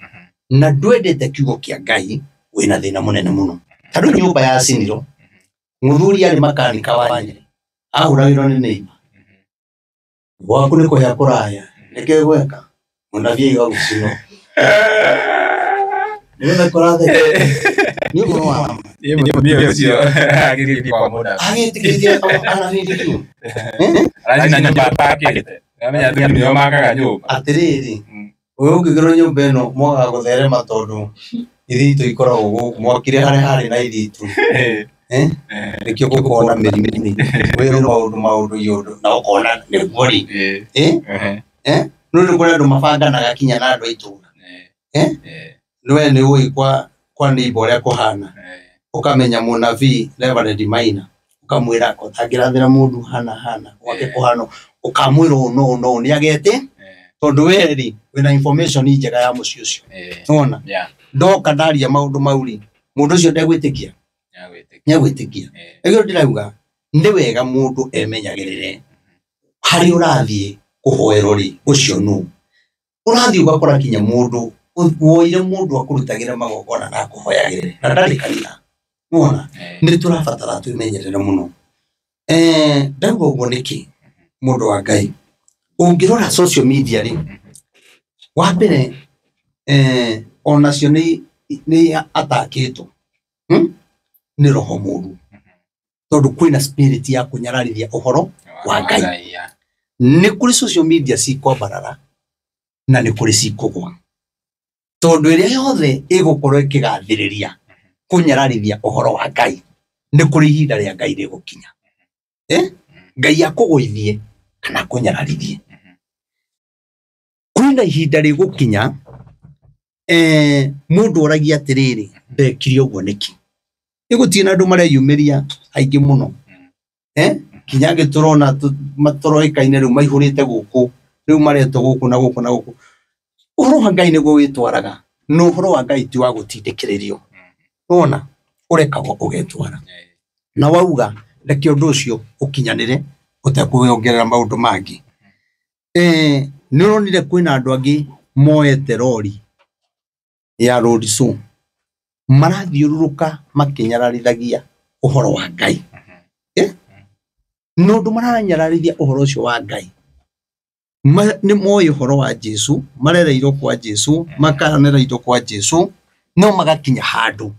Speaker 2: na ndwendete kiugo kĩa Ngai wĩna thĩna mũnene mũno ta rĩu nyũmba yacinirwo mũthuri arĩ makanika wa Nyĩrĩ ahũragĩrwo nĩ neighbor gwaku nĩ kũhĩa kũraya nĩkĩo gweka mũnabii aiga gũcinwo nĩgetha kũratheka nĩ ũhoro wa ma
Speaker 1: Mũtumia ũcio agĩthiĩ kwa mũnabii
Speaker 2: agĩtĩkĩtie anabii nĩkĩo
Speaker 1: aracina nyũmba atakĩte amenya athuri nĩo makaga nyũmba
Speaker 2: atĩrĩrĩ ũyũ ũngĩgerwo nyũmba ĩno mwagaga gũtherema tondũ ithitũ ikoragwo gũkũ mwakire harĩa harĩ na ithitũ nĩkĩo gũkona mĩrimũ wĩrwo maũndũ maũndũ iũndũ na ũkona nĩguo rĩ nĩ ũndũ kũrĩ andũ mabanganaga kinya na andũ a itũũra nĩwe nĩ ũĩ kwa neighbor ũrĩa kũhana ũkamenya mũnabii Reverend Maina Ukamwira ko tangirathira mundu hana hana gwake kuhano ukamwira no no ni agete tondu weri wina information njega ya muciĩ ucio nona ndoka ndaria maundu mauri mundu ucio ndegwitikia nyagwitikia ĩyo ndirauga nĩ wega mundu emenyagĩrĩre harĩ ũrathiĩ kũhoerwo rĩ ũcio nũ ũrathiĩ ũgakora kinya mundu woire mundu akurutagĩra magongona na akũhoyagĩrĩre na ndarĩ kanitha nona nĩ tũrabatara twĩmenyerere mũno ndauga ũguo nĩkĩ mundu wa Ngai ũngĩrora social media rĩ wa mbere onacio nĩ atakĩtwo nĩ roho mũru tondu kwĩna spirit ya kũnyararithia ũhoro wa Ngai nĩ kũrĩ social media cikwambarara na nĩ kũrĩ cikũgwa tondu ĩrĩa yothe ĩgũkorwo ĩkĩgathĩrĩria kũnyararithia ũhoro wa Ngai nĩ kũrĩ ihinda rĩa Ngai rĩgũkinya Ngai akũgũithie kana kũnyararithie kwĩna ihinda rĩgũkinya mũndũ oragia atĩrĩrĩ ndekire ũguo nĩkĩ ĩgũtirĩ na andũ mareyumĩria aingĩ mũno kinya angĩ tũrona matũroĩkaine rĩu maihũrĩte gũkũ rĩu maretwo gũkũ na gũkũ na gũkũ ũhoro wa Ngai nĩguo wĩtwaraga na ũhoro wa Ngai ti wa gũtindĩkĩrĩrio nona ũrekagwo ũgetwara na wauga reke ũndũ ũcio ũkinyanĩre ũtekwongerera maũndũ mangĩ nĩ ũronire kwĩna andũ angĩ moete rori ya road show marathiũrũrũka makĩnyararithagia ũhoro wa Ngai na ũndũ maranyararithia ũhoro ũcio wa Ngai nĩ moĩ ũhoro wa Jesu marereirwo kwa Jesu makanereirwo kwa Jesu no magakinya handũ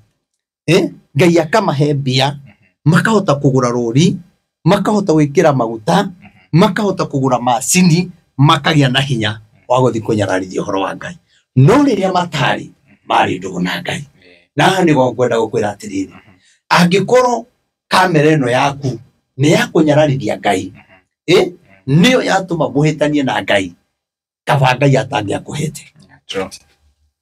Speaker 2: Ngai akamahe mbia makahota kũgũra rori makahota gwĩkĩra maguta makahota kũgũra macini makagĩa na hinya wa gũthiĩ kũnyararithia ũhoro wa Ngai no rĩrĩa matarĩ marĩ ndũgũ na Ngai na haha nĩho ngwenda gũkwĩra atĩrĩrĩ angĩkorwo kamera ĩno yaku nĩ ya kũnyararithia Ngai nĩyo yatũma mũhĩtanie na Ngai kaba Ngai atangĩakũhete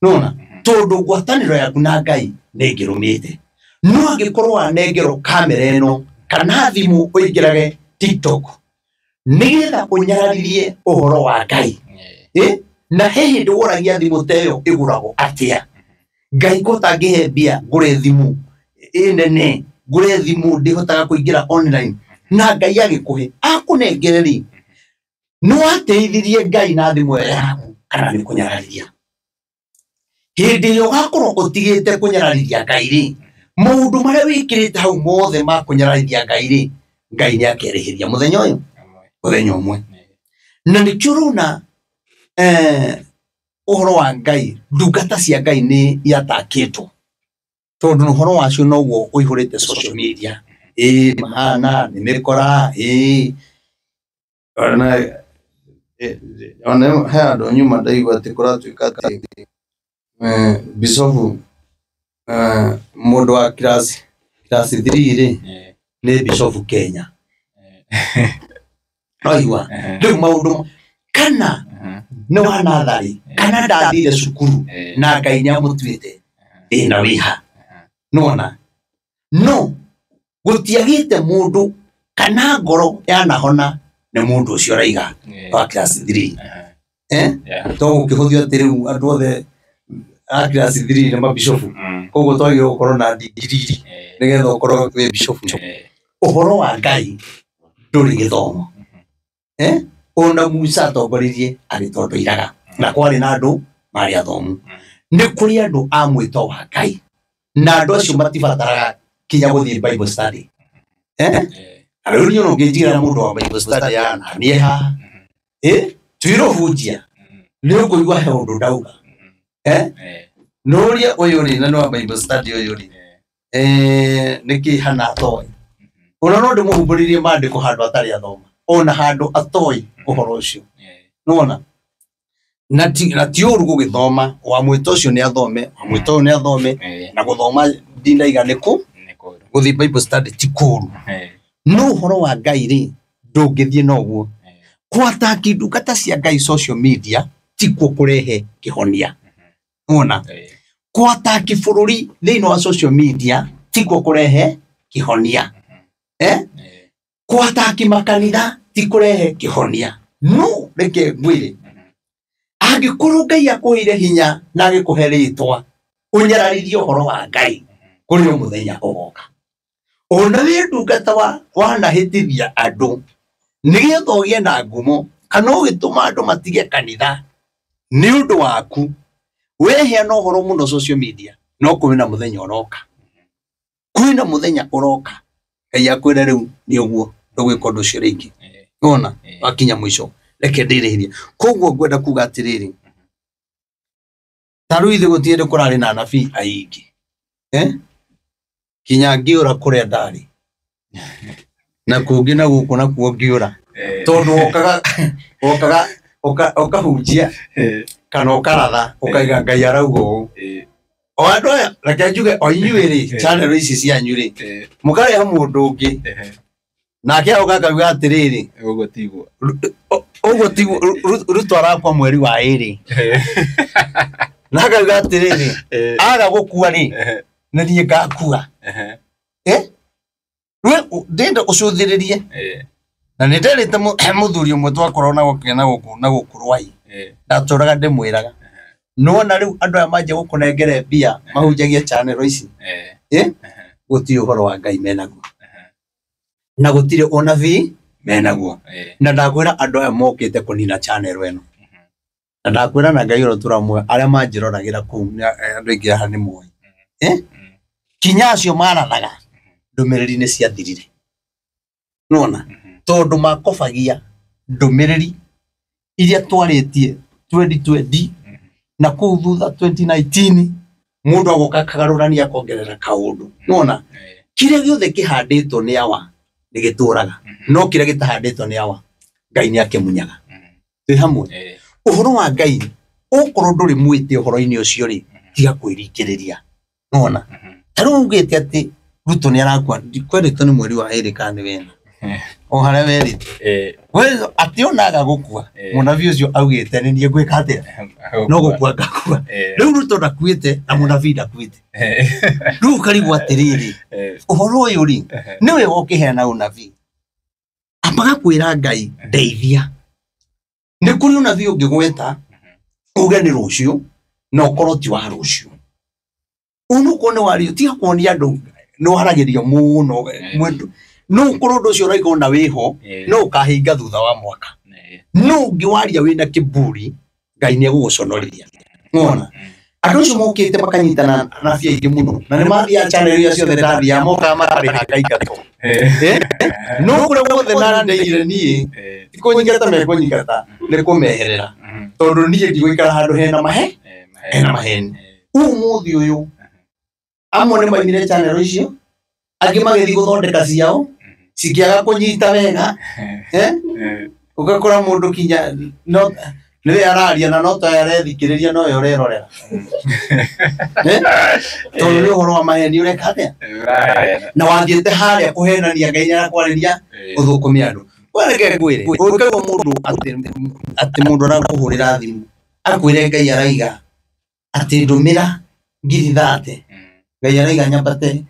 Speaker 2: nona tondũ ngwatanĩro yaku na Ngai nĩ ĩngĩrũmĩte no angĩkorwo wanengerwo kamera ĩno kana thimũ ũingĩrage TikTok nĩgetha ũnyararithie ũhoro wa Ngai na he hĩndĩ woragia thimũ ta ĩyo ĩgũragwo atĩa Ngai ko tangĩhe mbia ngũre thimũ ĩnene ngũre thimũ ndĩhotaga kũingĩra online na Ngai agĩkũhe akũnengere rĩ nĩ wateithirie Ngai na thimũ ĩyo yaku kana nĩ kũnyararithia hĩndĩ ĩrĩa ũgakorwo ũtigĩte kũnyararithia Ngai rĩ maũndũ marĩa wĩkĩrĩte hau mothe ma kũnyararithia Ngai rĩ Ngai nĩ akerĩhĩria mũthenya ũyũ mũthenya ũmwe na nĩkĩo ũrona ũhoro wa Ngai ndungata cia Ngai nĩ iatakĩtwo tondũ ũhoro wacio noguo ũihũrĩte social media mahana nĩ mĩkora
Speaker 3: ona he andũ nyuma ndaigua atĩ kũratuĩka atĩ bishofu mũndũ wa class 3 rĩ nĩ bishofu Kenya noigua rĩu maũndũ kana nĩ wa natharĩ kana ndathire cukuru na Ngai nĩamũtuĩte thĩna wĩha nona no gũtiagĩte mũndũ kana ngoro yanahona nĩ mũndũ ũcio ũraiga wa class 3 to gũkĩhũthio atĩ rĩu andũ othe a class 3 nĩ mabishofu koguo twagĩrĩirwo gũkorwo na degree nĩgetha ũkorwo wĩ bishofu ũhoro wa Ngai ndũrĩ gĩthomo ona Musa atongoririe agĩtondoiraga na kwarĩ na andũ marĩ athomu nĩ kũrĩ andũ a mwĩto wa Ngai na andũ acio matibataraga kinya gũthiĩ Bible study rĩu niĩ ũngĩnjigĩra mũndũ wa Bible study ya niĩ haha twĩrũhunjia nĩ ũkũigua he ũndũ ndauga nũrie ũyũ rĩ na nĩ wa Bible study ũyũ rĩ nĩkĩ hana atoĩ ona no ndĩmũhumbũririe maandĩko handũ atarĩ athoma ona handũ atoĩ ũhoro ũcio nĩwona na ti ũru gũgĩthoma wa mwĩto ũcio nĩ athome wa mwĩto ũyũ nĩ athome na gũthoma ndinaiga nĩ kũ gũthiĩ Bible study ti kũru no ũhoro wa Ngai rĩ ndũngĩthiĩ na ũguo kwataki ndungata cia Ngai social media tikuo kũrehe kĩhonia nĩwona kwataki bũrũri thĩinĩ wa social media tikuo kũrehe kĩhonia Kwataki makanitha ti kurehe kihonia no reke ngwire angikorwo Ngai akuheire hinya na agikuhe ritwa unyararirie uhoro wa Ngai kuri muthenya ugoka ona wi ndungata wa wanahitithia andu nigetha ugie na ngumo kana ugituma andu matige kanitha ni undu waku weheana uhoro muno social media no kwina muthenya uroka kwina muthenya uroka Ngai akwire riu ni uguo ndugwika undu ucio ringi ona wakinya mwico reke ndirihirie koguo ngwenda kuga atiriri ta riu ithe gutire kurari na anabii aingi kinya ngiura kuria ndari na kungi na guku na kuo ngiura tondu wokaga wokaga ukahunjia kana ukaratha ukaiga Ngai arauga ũũ o andu aya reke njuge o inyuĩ rĩ channel ici cianyu rĩ mũkarehe mũndũ ũngĩ nake aroka akauga atiriri
Speaker 1: uguo tiguo
Speaker 3: uguo tiguo Ruto arakwa mweri wa 2 na akauga atiriri aga gukua ri nĩ niĩ ngakua rĩu ndĩrenda ũcũthĩrĩrie na nĩ nderĩte mũthuri ũmwe twakorwo na gũkũ na gũkũ na gũkũ Rwai ndatũraga ndĩmwĩraga nĩwona rĩu andũ aya manjia gũkũnengere mbia mahunjagia channel ici gũtirĩ ũhoro wa Ngai menaguo na gũtirĩ ũnabii menaguo na ndakwĩra andũ aya mokĩte kũnina channel ĩno na ndakwĩra na Ngai ũrĩa tũramwe arĩa manjĩroragĩra kũu andũ aingĩ haha nĩ moĩ kinya acio marathaga ndũmĩrĩri nĩ ciathirire nĩwona tondũ makobagia ndũmĩrĩri iria twarĩtie 2020 na kũu thutha 2019 mũndũ agoka akagarũrania akongerera kaũndũ nĩwona kĩrĩa gĩothe kĩhandĩtwo nĩ awa nĩ gĩtũraga no kĩrĩa gĩtahandĩtwo nĩ awa Ngai nĩ akĩmunyaga twĩ hamwe ũhoro wa Ngai ũkorwo ndũrĩ mwĩtĩ ũhoro-inĩ ũcio rĩ tiga kwĩringĩrĩria nĩwona ta rĩu ugĩte atĩ Ruto nĩ arakua kwĩrĩtwo nĩ mweri wa 2 kana nĩ wena o harĩa werĩte we atĩ onaga gũkua mũnabii ũcio augĩte nĩ niĩ ngwĩka atĩa no gũkua ngakua rĩu Ruto ndakuĩte na mũnabii ndakuĩte rĩu ũkarigwo atĩrĩrĩ ũhoro ũyũ rĩ nĩ wega ũkĩheana ũnabii ambaga kwĩra Ngai ndeithia nĩ kũrĩ ũnabii ũngĩgweta uge nĩ rũciũ na ũkorwo ti wa rũciũ ũnũkorwo nĩ wario tiga kuonia andũ nĩ waragĩrio mũno no ũkorwo ũndũ ũcio ũrauga ona wĩho no ũkahinga thutha wa mwaka no ũngĩwaria wĩna kĩburi Ngai nĩ egũgũconorithia wona andũ acio mokĩte makanyitana anabii aingĩ mũno na nĩ mathiaga channel iria ciothe ndathiaga mokaga makarĩha ngaingatwo no kũrĩa guothe nandeire niĩ ti kũnyingata mekũnyingata nĩ kũmeherera tondũ niĩ ndigũikara handũ hena mahe hena maheni ũmũthĩ ũyũ amwe nĩ maimire channel icio angĩ magĩthiĩ gũthondeka ciao cikĩaga kũnyita wega ũgakora mũndũ kinya no nĩwe araria na no ta arethikĩrĩria nowe ũrerorera tondũ nĩ ũhoro wa maheni ũreka atĩa na wathiĩte harĩa kũhenania Ngai nĩarakwarĩria ũthũkũmia andũ wereke ngwĩre ũkaigua mũndũ atĩ mũndũ arakũhũrĩra thimũ akwĩre Ngai araiga atĩ ndũmĩra 30,000 Ngai araiga nyambate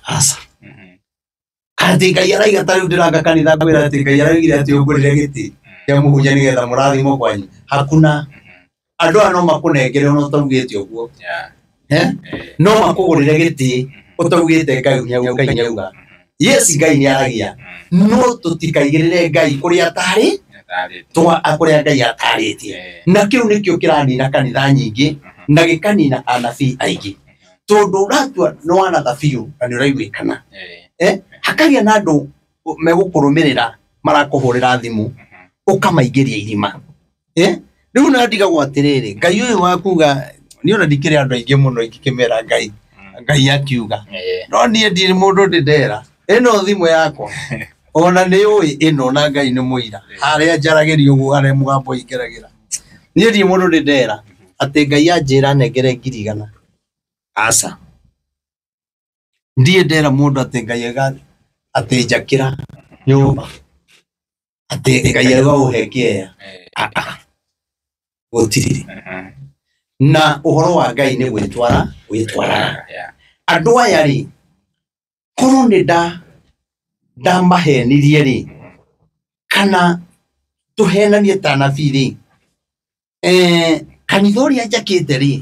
Speaker 3: aca atĩ Ngai araiga ta rĩu ndĩranga kanitha ngwĩra atĩ Ngai araigire atĩ ũngũrĩre gĩtĩ kĩa mũhunjia nĩgetha mũrathimwo kwanyu hakuna andũ aya no makũnengere ona ũtaugĩte ũguo no makũgũrĩre gĩtĩ ũtaugĩte Ngai nĩauga Ngai nĩauga yes Ngai nĩaragia no tũtikaigĩrĩre Ngai kũrĩa atarĩ kũrĩa Ngai atarĩtie na kĩu nĩkĩo kĩranina kanitha nyingĩ na gĩkanina anabii aingĩ tondũ ũratua nĩ wanatha biũ na nĩ ũraiguĩkana hakagĩa na andũ megũkũrũmĩrĩra marakũhũrĩra thimũ ũkamaingĩria irima rĩu na ndigagwo atĩrĩrĩ Ngai ũyũ wa kuga niĩ ona ndikĩrĩ andũ aingĩ mũno ingĩkĩmera Ngai Ngai akiuga no niĩ ndirĩ mũndũ ndĩndera ĩno thimũ yakwa ona nĩ ũĩ ĩno na Ngai nĩ mũira harĩa njaragĩria ũguo harĩa mũgambo ingĩragĩra niĩ ndirĩ mũndũ ndĩndera atĩ Ngai anjĩra nengere 100,000 aca ndiĩ ndera mũndũ atĩ Ngai atĩ njakĩra nyũmba atĩ Ngai auga ũhe kĩea gũtirĩ na ũhoro wa Ngai nĩ gwĩtwara wĩtwaraga andũ aya rĩ korwo nĩ nda ndamahenirie rĩ kana tũhenanie ta anabii rĩ kanitha ũrĩa njakĩte rĩ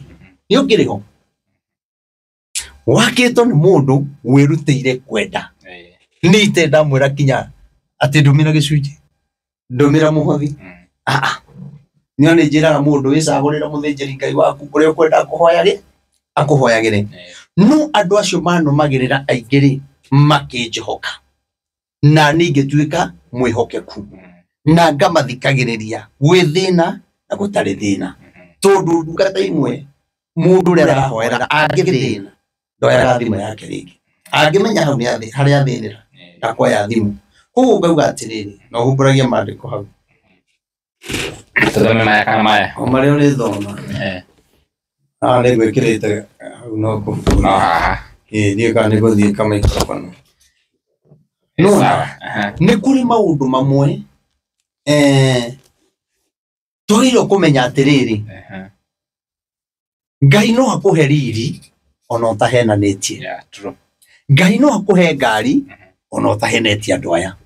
Speaker 3: nĩ ũngĩrĩ ho wakĩtwo nĩ mũndũ wĩrutĩire kwenda nĩ ite ndamwĩra kinya atĩ ndũmĩra gĩcunjĩ ndũmĩra mũhothi nĩo nĩ njĩraga mũndũ wĩcagũrĩre mũthĩnjĩri Ngai waku ũrĩa ũkwenda akũhoyagĩ akũhoyagĩre no andũ acio manũmagĩrĩra aingĩ rĩ makĩnjĩhoka na niĩ ngĩtuĩka mwĩhokeku na ngamathikagĩrĩria gwĩ thĩna na gũtarĩ thĩna tondũ ndungata imwe mũndũ ũrĩa arahoera angĩthĩna ndoyaga thimũ yake rĩngĩ angĩmenya hau nĩ harĩa athĩnĩra ndakoya thimũ koguo ngauga atĩrĩrĩ na ũhumbũragia maandĩko hau
Speaker 1: tũthome maya kana maya
Speaker 2: o marĩa ũrĩthoma haha nĩ ngwĩkĩrĩte hau no kũhura
Speaker 1: no haha
Speaker 2: ĩĩ ndiũĩ kana nĩ gũthiĩ kamaikrobono
Speaker 3: no nĩ kũrĩ maũndũ mamwe twagĩrĩirwo kũmenya atĩrĩrĩ Ngai no akũhe riri ona ũtahenanĩtie Ngai no akũhe ngari ona ũtahenetie andũ aya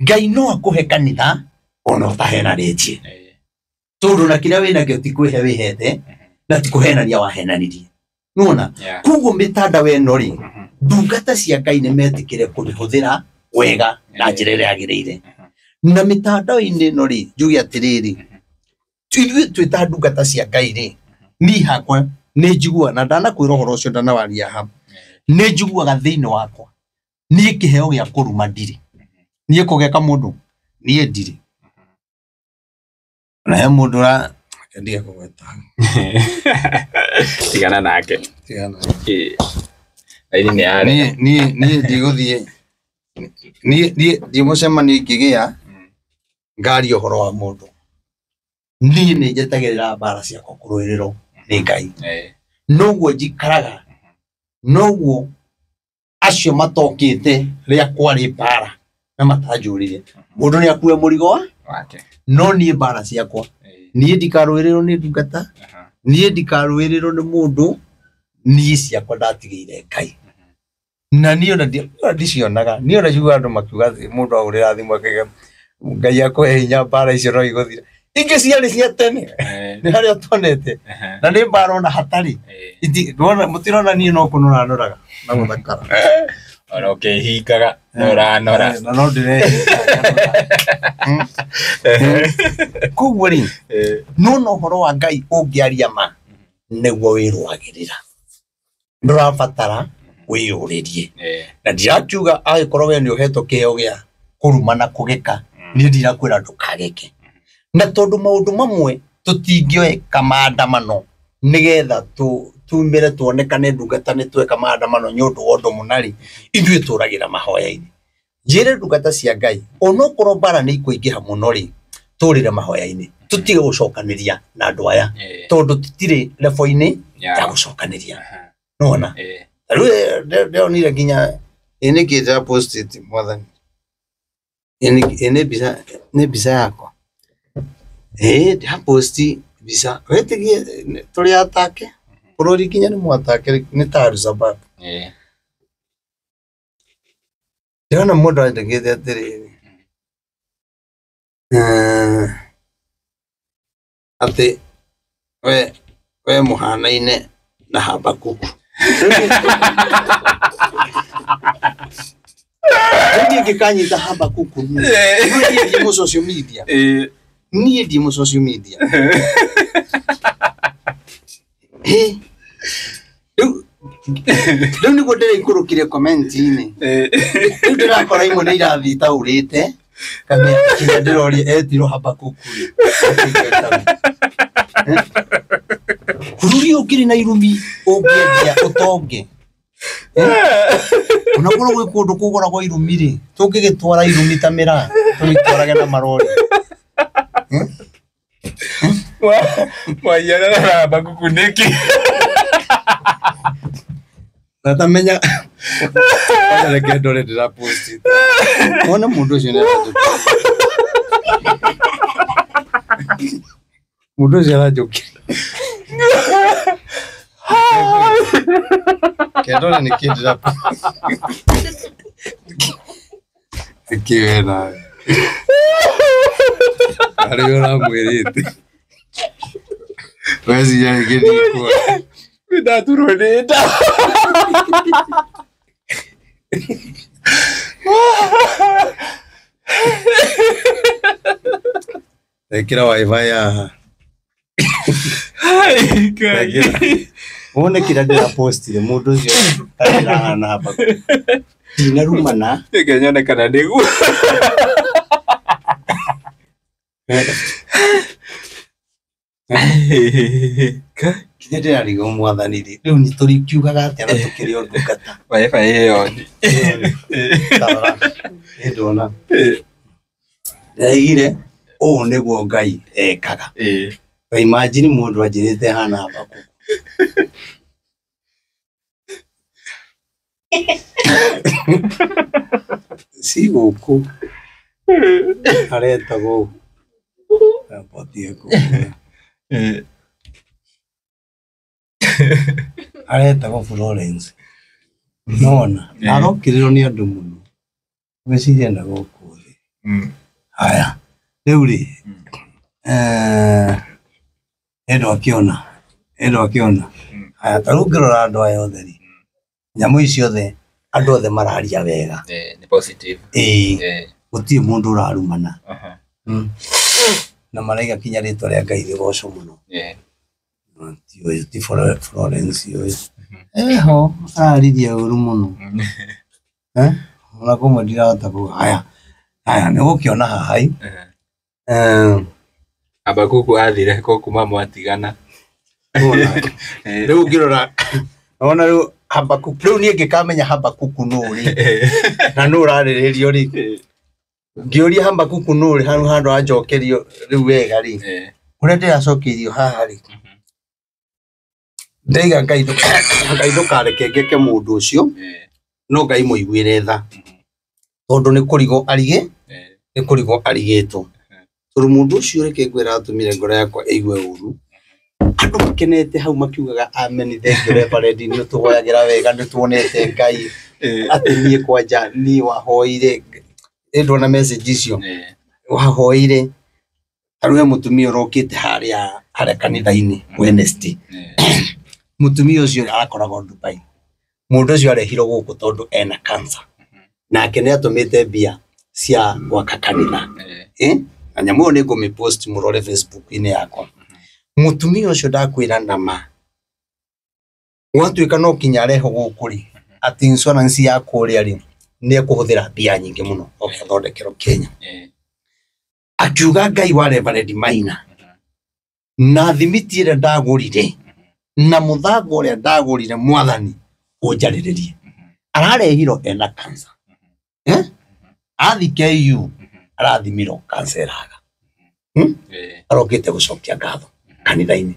Speaker 3: Ngai no akũhe kanitha ona ũtahenanĩtie tondũ na kĩrĩa wĩnakĩo ti kwĩhe wĩhete na ti kũhenania wahenanirie nĩwona koguo mĩtandao ĩno rĩ ndungata cia Ngai nĩ metĩkĩre kũmĩhũthĩra wega na njĩra ĩrĩa yagĩrĩire na mĩtandao-inĩ ĩno rĩ njuge atĩrĩrĩ ithuĩ twĩ ta ndungata cia Ngai rĩ niĩ hakwa nĩ njiguaga na ndanakwĩra ũhoro ũcio ndanawaria haha nĩ njiguaga thĩinĩ wakwa niĩ kĩheo gĩa kũruma ndirĩ niĩ kũgeka mũndũ niĩ ndirĩ
Speaker 2: na he mũndũ ũra ndige kũgweta
Speaker 1: tigana nake
Speaker 2: tigana
Speaker 1: raini nĩ yarĩ
Speaker 2: niĩ ndigũthiĩ niĩ ndi mũcemanio ingĩgĩa ngaria ũhoro wa mũndũ niĩ nĩ njetagĩrĩra mbara ciakwa kũrũĩrĩrwo nĩ Ngai noguo njikaraga noguo acio matokĩte rĩa kwarĩ mbara na matanjũrire mũndũ nĩ akue mũrigo
Speaker 1: wake
Speaker 3: no niĩ mbara ciakwa niĩ ndikarũĩrĩrwo nĩ ndungata niĩ ndikarũĩrĩrwo nĩ mũndũ niĩ ciakwa ndatigĩire Ngai na niĩ ona ndicionaga niĩ ona njiguaga andũ makiuga mũndũ ahũrĩra thimũ akauga Ngai akũhe hinya mbara icio no igũthira ingĩ ciarĩ cia tene nĩ harĩa tuonete na nĩ mbara ona hatarĩ mũtirona niĩ no kũnora noraga na gũthakara
Speaker 1: ona ũkĩhingaga nora nora
Speaker 2: na no ndĩrehinga
Speaker 3: koguo rĩ no na ũhoro wa Ngai ũngĩaria ma nĩguo wĩrũagĩrĩra ndũrabatara wĩyũrĩrie na ndirakiuga angĩkorwo we nĩ ũhetwo kĩheo gĩa kũruma na kũgeka niĩ ndirakwĩra ndũkageke na tondũ maũndũ mamwe tũtingĩoeka maandamano nĩgetha tumĩre tuonekane ndungata nĩ tweka maandamano nĩ ũndũ wa ũndũ mũna rĩ ithuĩ tũragĩra mahoya-inĩ njĩre ndungata cia Ngai onokorwo mbara nĩ ikũingĩha mũno rĩ tũrĩre mahoya-inĩ tũtige gũcokanĩria na andũ aya tondũ tũtirĩ level-inĩ ya gũcokanĩria nĩwona rĩu ndĩronire nginya
Speaker 2: ĩ nĩkĩ ndĩrapostĩte mwathani ĩ nĩ mbica yakwa ĩ ndĩraposti mbica wĩtĩkie tũrĩ atake bũrũri nginya nĩ mwatake nĩ ta Al-Shabaab ndĩrona mũndũ andĩkĩte atĩrĩrĩ atĩ we mũhanaine na Habakuku Niĩ ngĩkanyita Habakuku niĩ ndi mũ social media niĩ ndi mũ social media rĩu nĩguo ndĩraikũrũkire comment-inĩ rĩu ndĩrakora imwe nĩ irathiĩ itaũrĩte kana kinya ndĩroria etirwo Habakuku rĩ bũrũri ũkĩrĩ na irumi ũngĩendia ũtonge onakorwo gwĩ kũndũ kũgũragwo irumi rĩ tũngĩgĩtwara irumi ta mĩraa tũgĩtwarage na marori
Speaker 1: Mwaiyana na Habakuku nĩkĩ
Speaker 2: Natamenya reke ndore ndĩrapostĩte wone mũndũ ũcio nĩ aranjũkĩra mũndũ ũcio aranjũkĩra kendore nĩkĩ ndĩrapost Nĩkĩ we nawe? Arĩ ũramwĩrĩte. Weciria rĩngĩ ndikuona.
Speaker 1: Ndaturwo nĩ nda.
Speaker 2: Ĩkĩra wifi haha.
Speaker 1: Hai, Ngai.
Speaker 2: Wone kĩrĩa ndĩrapostire mũndũ ũcio arahana hapa. Ndinarumana.
Speaker 1: Reke nyone kana nĩguo.
Speaker 2: Kinya ndĩrarigwo mwathani rĩ. Rĩu nĩ tũrĩkiugaga atĩa na tũkĩrĩ o ndungata.
Speaker 1: Wifi ĩyo.
Speaker 2: Tarora. Nĩ ndona. Ndĩraigire ũũ nĩguo Ngai ekaga. Ta imagine mũndũ anjĩrĩte hana Habakuku. Si gũkũ aretagwo abatie kũmenya. Aretagwo Florence. Nona arokĩrĩrwo nĩ andũ mũno. Ngwĩciria na gũkũ thĩ. Haya rĩu rĩ endo akĩona endo akĩona. Haya ta rĩu ũngĩrora andũ aya othe rĩ, nyamũ ici othe andũ othe mararia wega.
Speaker 1: Nĩ positive.
Speaker 2: Ĩĩ gũtirĩ mũndũ ũrarumana. Na maraiga kinya rĩtwa rĩa Ngai rĩgocwo mũno. Ti ũyũ ti Florence ũyũ. Eho araririe ũru mũno. Ona kũmwe ndirahota kuga. Haya haya nĩ ũgũkĩona haha ĩ.
Speaker 1: Habakuku athire kũ kuma mwatigana.
Speaker 2: Rĩu ũngĩrora wona rĩu Habakuku rĩu niĩ ngĩkamenya Habakuku nũ rĩ na nũ ũrarĩrĩrio rĩ. Ngĩũria Habakuku nũ rĩ hau handũ anjokerio rĩu wega rĩ. Ũrĩa ndĩracokeirio haha rĩ. Ndaiga Ngai ndũkareke ngeke mũndũ ũcio no Ngai mũiguĩre tha. Tondũ nĩ kũrigwo arigĩ nĩ kũrigwo arigĩtwo. Tondũ mũndũ ũcio reke ngwĩra atũmire ngoro yakwa ĩigue ũru. Andũ makenete hau makiugaga amen thank you Reverend nĩ ũtũhoyagĩra wega nĩ tuonete Ngai atĩ niĩ kwanja niĩ wahoire ĩ ndona message icio wahoire ta rĩu he mũtumia ũrokĩte harĩa harĩa kanitha-inĩ Wednesday. Mũtumia ũcio arakoragwo Dubai. Mũndũ ũcio arehirwo gũkũ tondũ ena cancer. Nake nĩ atũmĩte mbia cia gwaka kanitha. Na nyamũ ĩyo nĩ ngũmĩpost mũrore Facebook-inĩ yakwa. Mũtumia ũcio ndakwĩra nama. Gwatuĩka no kinya arehwo gũkũ rĩ, atĩ insurance ya kũrĩa rĩ nĩ ekũhũthĩra mbia nyingĩ mũno oke athondekerwo Kenya. Akiuga Ngai wa Reverend Maina na thimiti ĩrĩa ndagũrire na mũthanga ũrĩa ndagũrire mwathani ũnjarĩrĩrie. Ararehirwo ena cancer. Athi KU arathimirwo cancer ĩraga. Arokĩte gũcokia ngatho kanitha-inĩ.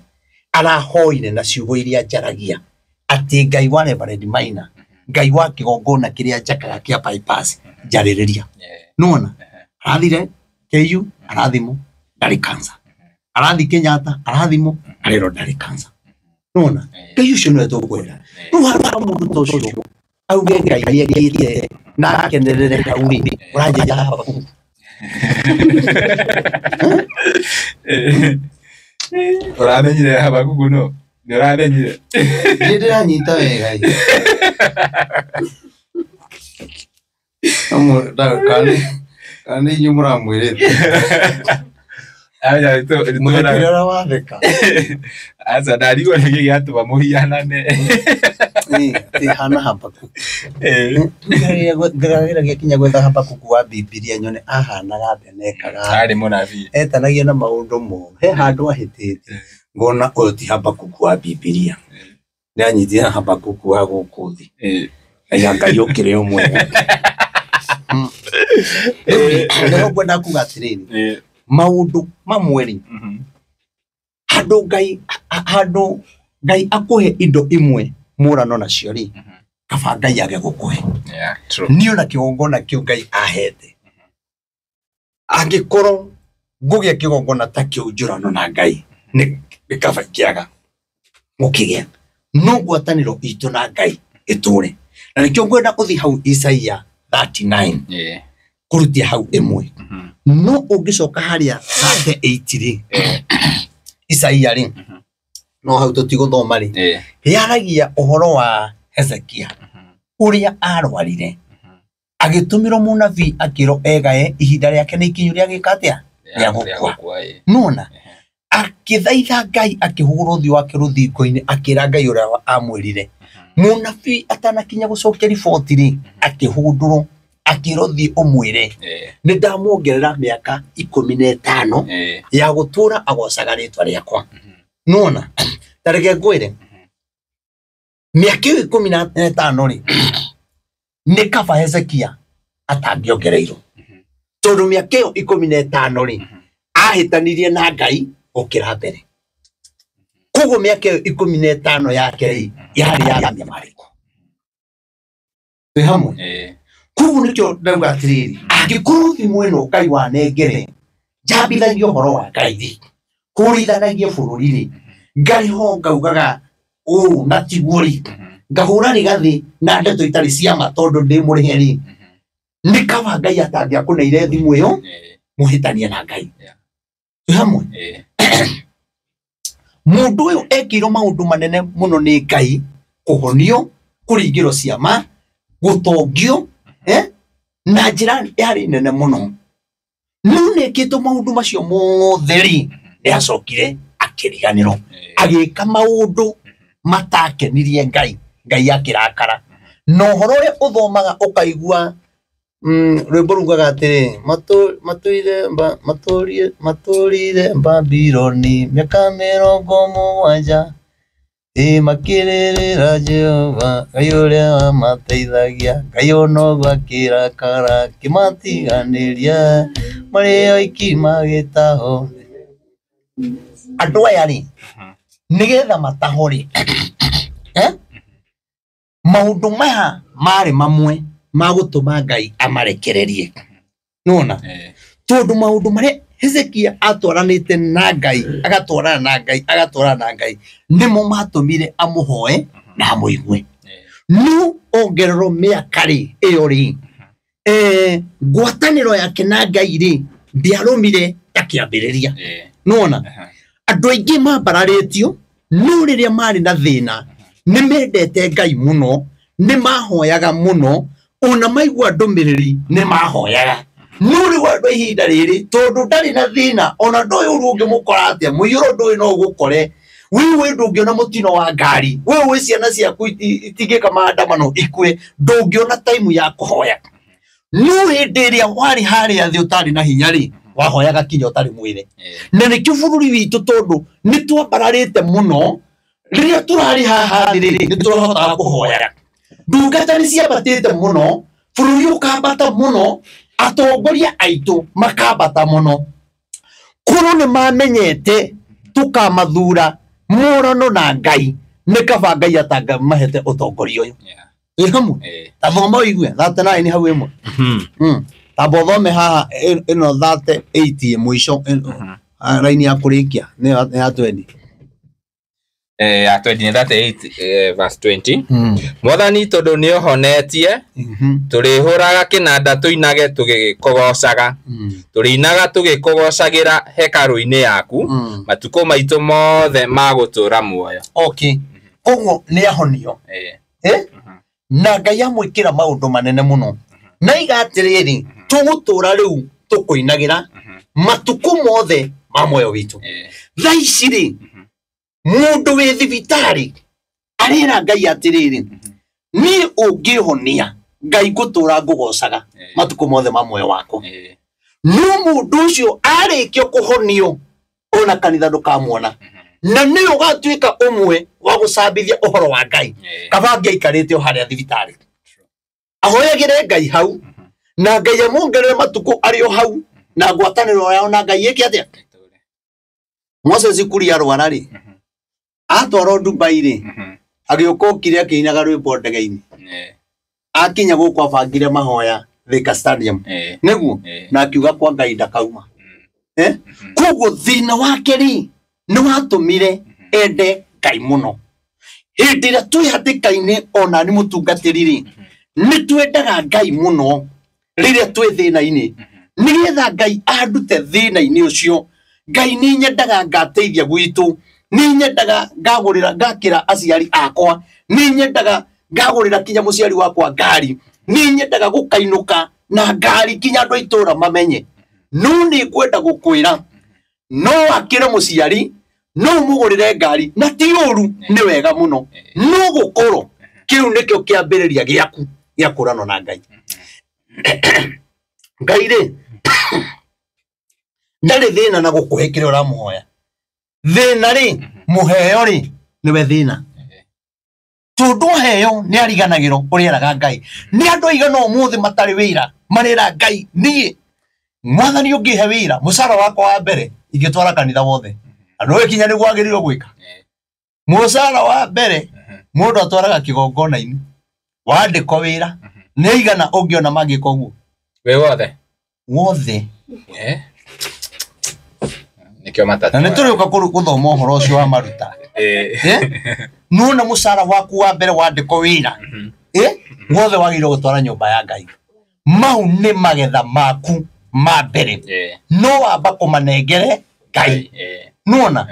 Speaker 2: Arahoire na ciugo iria njaragia atĩ Ngai wa Reverend Maina Ngai wa kĩgongona kĩrĩa njakaga kĩa bypass njarĩrĩria. Nĩwona? Arathire KU arathimwo ndarĩ cancer. Arathi Kenyatta arathimwo arerwo ndarĩ cancer. Nĩwona? Ngai ũcio nĩwe tũkwenda. Rĩu handũ ha mũndũ ta ũcio auge Ngai nĩekĩte na akenerere hau rĩ, ũranjĩra Habakuku.
Speaker 1: Ũramenyire Habakuku no? Nĩ ũramenyire?
Speaker 2: Niĩ ndĩranyita wega ĩ. Kana nĩ inyuĩ mũramwĩrĩte. Mũthekere ũrĩa watheka.
Speaker 1: Aca ndarigwo nĩkĩ gĩatũma mũhianane.
Speaker 2: Atĩ hana Habakuku. Ngĩgeragia kinya gwetha Habakuku wa Bibilia nyone ahanaga atĩa na ekaga atĩa.
Speaker 1: Arĩ mũnabii.
Speaker 2: Etanagia na maũndũ moru. He handũ ahĩtĩtie. Ngona ũyũ ti Habakuku wa Bibilia. Nĩanyitire Habakuku wa gũkũ thĩ. Aiga Ngai ũkĩrĩ o mwega. Rĩu ngwenda kuga atĩrĩrĩ, maũndũ mamwe rĩ, handũ Ngai handũ Ngai akũhe indo imwe mũrano nacio rĩ, kaba Ngai age gũkũhe. Niĩ ona kĩgongona kĩu Ngai ahete. Angĩkorwo ngũgĩa kĩgongona ta kĩu njũrano na Ngai, nĩ kaba kĩaga gũkĩgĩa. No ngwatanĩro itũ na Ngai ĩtũre. Na nĩkĩo ngwenda ũthiĩ hau Isaia 39.
Speaker 3: Kũrutia hau ĩmwe. No ũngĩcoka harĩa 38 rĩ, Isaia rĩ, no hau tũtigũthoma rĩ, yaragia ũhoro wa Hezekia ũrĩa arwarire agĩtũmĩrwo mũnabii akĩrwo egae ihinda rĩake nĩ ikinyu rĩa gĩka atĩa rĩa gũkua. Nona akĩthaitha Ngai akĩhũgũra ũthiũ wake rũthingo-inĩ akĩra Ngai ũrĩa amwĩrire. Mũnabii atanakinya gũcokia riboti rĩ, akĩhũndũrwo akĩrwo thiĩ ũmwĩre nĩ ndamuongerera mĩaka 15 ya gũtũũra agocaga rĩtwa rĩakwa. Nona ta reke ngwĩre mĩaka ĩyo 15 rĩ nĩ kaba Hezekia atangĩongereirwo tondũ mĩaka ĩyo 15 rĩ ahĩtanirie na Ngai gũkĩra mbere. Koguo mĩaka ĩyo 15 yake rĩ yarĩ ya mĩamarĩko. Twĩ hamwe? Koguo nĩkĩo ndauga atĩrĩrĩ, angĩkorwo thimũ ĩno Ngai wanengere njambithagie ũhoro wa Ngai rĩ, kũrithanagie bũrũri rĩ, ngarĩho ngaugaga ũũ na tiguo rĩ, ngahũra rĩgathĩ na ndeto itarĩ cia ma tondũ ndĩ mũrĩhe rĩ, nĩ kaba Ngai atangĩakũneire thimũ ĩyo mũhĩtanie na Ngai. Twĩ hamwe? Mũndũ ũyũ ekĩirwo maũndũ manene mũno nĩ Ngai, kũhonio, kũringĩrwo ciama, gũtongio, na njĩra yarĩ nene mũno. No nĩekĩtwo maũndũ macio mothe rĩ, nĩacokire akĩriganĩrwo, agĩka maũndũ matakenirie Ngai, Ngai akĩrakara. Na ũhoro ũrĩa ũthomaga ũkaigua rwĩmbo rugaga atĩrĩ, matũrire Babiloni mĩaka 70 ĩ makĩrĩrĩra Jehova Ngai ũrĩa wamateithagia, Ngai onoguo akĩrakara akĩmatiganĩria marĩ oiki magĩtaho. Andũ aya rĩ, nĩgetha mataho rĩ, maũndũ maya marĩ mamwe ma gũtũma Ngai amarekererie. Nĩwona? Tondũ maũndũ marĩa Hezekia atwaranĩte na Ngai, agatwarana na Ngai, agatwarana na Ngai, nĩmo matũmire amũhoe na amũigue. No ongererwo mĩaka rĩ, ĩyo rĩ, ngwatanĩro yake na Ngai rĩ, ndĩarũmire ta kĩambĩrĩria. Nĩwona? Andũ aingĩ mambararĩtio, no rĩrĩa marĩ na thĩna, nĩ mendete Ngai mũno, nĩ mahoyaga mũno, ona maigua ndũmĩrĩri nĩ mahoyaga. No rĩu andũ a ihinda rĩrĩ tondũ ndarĩ na thĩna, ona ndũĩ ũru ũngĩmũkora atĩa, mũiyũro ndũĩ no ũgũkore, wĩ ndũngĩona mũtino wa ngari, wĩ ciana ciaku itingĩka maandamano ikue, ndũngĩona taimu ya kũhoya. No hĩndĩ ĩrĩa warĩ harĩa thĩ ũtarĩ na hinya rĩ, wahoyaga kinya ũtarĩ mwĩre. Na nĩkĩo bũrũri witũ tondũ nĩ twambararĩte mũno, rĩrĩa tũrarĩ haha thĩ rĩ, nĩ tũrahotaga kũhoya. Ndungata nĩ ciambatĩte mũno, bũrũri ũkambata mũno, atongoria aitũ makambata mũno. Korwo nĩ mamenyete tũkamathura morano na Ngai, nĩ kaba Ngai atangĩmahete ũtongoria ũyũ. Wĩ hamwe? Ta thoma ũigue, 39 hau ĩmwe. Tamba ũthome haha ĩno 38 mũico, raini ya kũrĩkia nĩ ya 20.
Speaker 1: Ya 20 38 verse 20. Mwathani tondũ nĩũhonetie, tũrĩhũraga kĩnanda tũinage tũgĩkũgoocaga, tũrĩinaga tũgĩkũgoocagĩra hekarũ-inĩ yaku, matukũ maitũ mothe ma gũtũũra muoyo.
Speaker 3: Okay. Koguo nĩahonio. Na Ngai amwĩkĩra maũndũ manene mũno. Na iga atĩrĩrĩ, tũgũtũũra rĩu tũkũinagĩra matukũ mothe ma muoyo witũ. Thaa ici rĩ, mũndũ wĩ thibitarĩ arera Ngai atĩrĩrĩ, niĩ ũngĩhonia Ngai ngũtũũra ngũgoocaga matukũ mothe ma muoyo wakwa. No mũndũ ũcio arĩkia kũhonio ona kanitha ndũkamuona, na nĩwe ũgatuĩka ũmwe wa gũcambithia ũhoro wa Ngai. Kaba angĩaikarĩte o harĩa thibitarĩ ahoyagĩre Ngai hau, na Ngai amuongerere matukũ arĩ o hau, na ngwatanĩro yao na Ngai ĩke atĩa. Moses Kuria arwara rĩ, atwarwo Dubai rĩ, agĩũka okire akĩinaga rwĩmbo ndege-inĩ. Akinya gũkũ abangire mahoya Thika Stadium. Nĩguo, na akiuga kwa Ngai ndakauma. Koguo thĩna wake rĩ, nĩ watũmire ende Ngai mũno. Hĩndĩ ĩrĩa twĩ hatĩka-inĩ ona nĩ mũtungatĩri rĩ, nĩ twendaga Ngai mũno. rĩrĩa twĩ thĩna-inĩ nĩgetha Ngai andute thĩna-inĩ ũcio. Ngai nĩ nyendaga ngateithia gwitũ, nĩ nyendaga ngagũrĩra ngakĩra aciari akwa, nĩ nyendaga ngagũrĩra kinya mũciari wakwa ngari, nĩ nyendaga gũkainũka na ngari kinya andũ a itũũra mamenye. No nĩ ngwenda gũkwĩra no akĩre mũciari, no ũmũgũrĩre ngari, na ti ũru, nĩ wega mũno, no gũkorwo kĩu nĩkĩo kĩambĩrĩria gĩaku gĩa kũranwo na Ngai. Ngai rĩ ndarĩ thĩna na gũkũhe kĩrĩa ũramũhoya. Thĩna rĩ mũheo rĩ nĩwe thĩna, tondũ aheo nĩ ariganagĩrwo ũrĩa eraga Ngai. Nĩ andũ aigana ũmũthĩ matarĩ wĩra marera Ngai, niĩ mwathani ũngĩhe wĩra mũcara wakwa wa mbere ingĩtwara kanitha wothe. Andũ oĩ kinya nĩguo agĩrĩirwo gwĩka. Mũcara wa mbere mũndũ atwaraga kĩgongona-inĩ, wandĩkwo wĩra nĩ aigana ũngĩona mangĩka ũguo
Speaker 1: Wĩ wothe
Speaker 3: wothe.
Speaker 1: Nĩkĩo matatũ.
Speaker 3: Na nĩ tũrĩũka gũthoma ũhoro ũcio wa maruta. Nona mũcara waku wa mbere wandĩkwo wĩra wothe wagĩrĩirwo gũtwara nyũmba ya Ngai. Mau nĩ magetha maku ma mbere, no wamba kũmanengere Ngai. Nona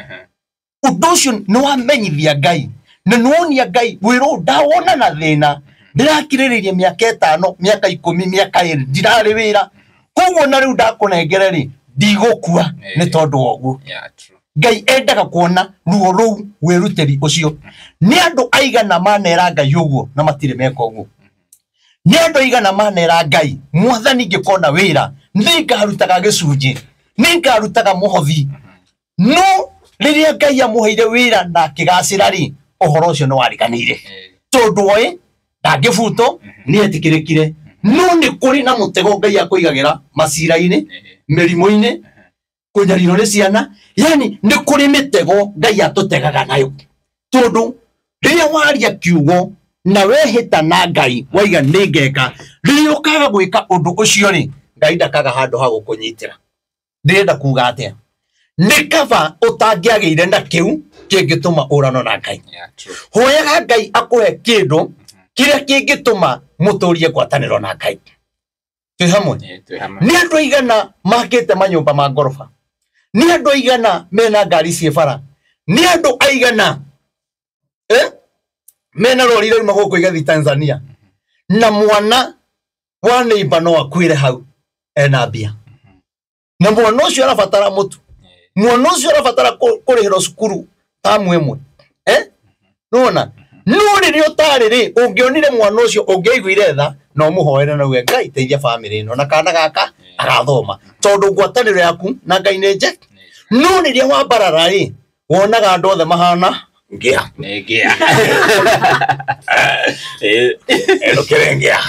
Speaker 3: ũndũ ũcio nĩ wamenyithia Ngai na nĩwonia Ngai wĩra ũyũ ndawona na thĩna, ndĩrakirĩrĩria mĩaka 5, mĩaka 10, mĩaka 2 ndirarĩ wĩra, koguo na rĩu ndakũnengere rĩ ndigũkua nĩ tondũ wa ũguo. Ngai endaga kuona ruo rũu wĩrutĩri ũcio. Nĩ andũ aigana manera Ngai ũguo na matirĩ meka ũguo. Nĩ andũ aigana manera Ngai mwathani ngĩkona wĩra nĩngarutaga gĩcunjĩ, nĩngarutaga mũhothi. No rĩrĩa Ngai amũheire wĩra na akĩgacĩra rĩ, ũhoro ũcio nĩ wariganĩire, tondũ oĩ ndangĩbutwo, nĩ etĩkĩrĩkire. No nĩ kũrĩ na mũtego Ngai akũigagĩra macira-inĩ, mĩrimũ-inĩ, kũnyarirwo nĩ ciana, yani nĩ kũrĩ mĩtego Ngai atũtegaga nayo. Tondũ rĩrĩa waria kiugo na wehĩta na Ngai waiga nĩ ngeka, rĩrĩa ũkaga gwĩka ũndũ ũcio rĩ, Ngai ndakaga handũ ha gũkũnyitĩra. Ndĩrenda kuga atĩa? Nĩ kaba ũtangĩagĩire na kĩu kĩngĩtũma ũrano na Ngai. Hoyaga Ngai akũhe kĩndũ kĩrĩa kĩngĩtũma mũtũrie ngwatanĩro na Ngai. Twĩ hamwe? Nĩ andũ aigana makĩte manyũmba ma ngoroba, nĩ andũ aigana mena ngari ciĩ bara, nĩ andũ aigana mena rori rauma gũkũ igathiĩ Tanzania, na mwana wa neighbor no akuĩre hau ena mbia, na mwana ũcio arabatara mũtu, mwana ũcio arabatara kũrĩhĩrwo cukuru tamu ĩmwe. Nĩwona? No rĩrĩa ũtarĩ rĩ, ũngĩonire mwana ũcio ũngĩaiguire tha na ũmũhoere na uge Ngai teithia bamĩrĩ ĩno na kana gaka agathoma, tondũ ngwatanĩro yaku na Ngai nĩ njega. No rĩrĩa wambarara rĩ, wonaga andũ othe mahana ngĩa.
Speaker 1: Nĩ ngĩa.
Speaker 3: Ĩrũkĩre ngĩa.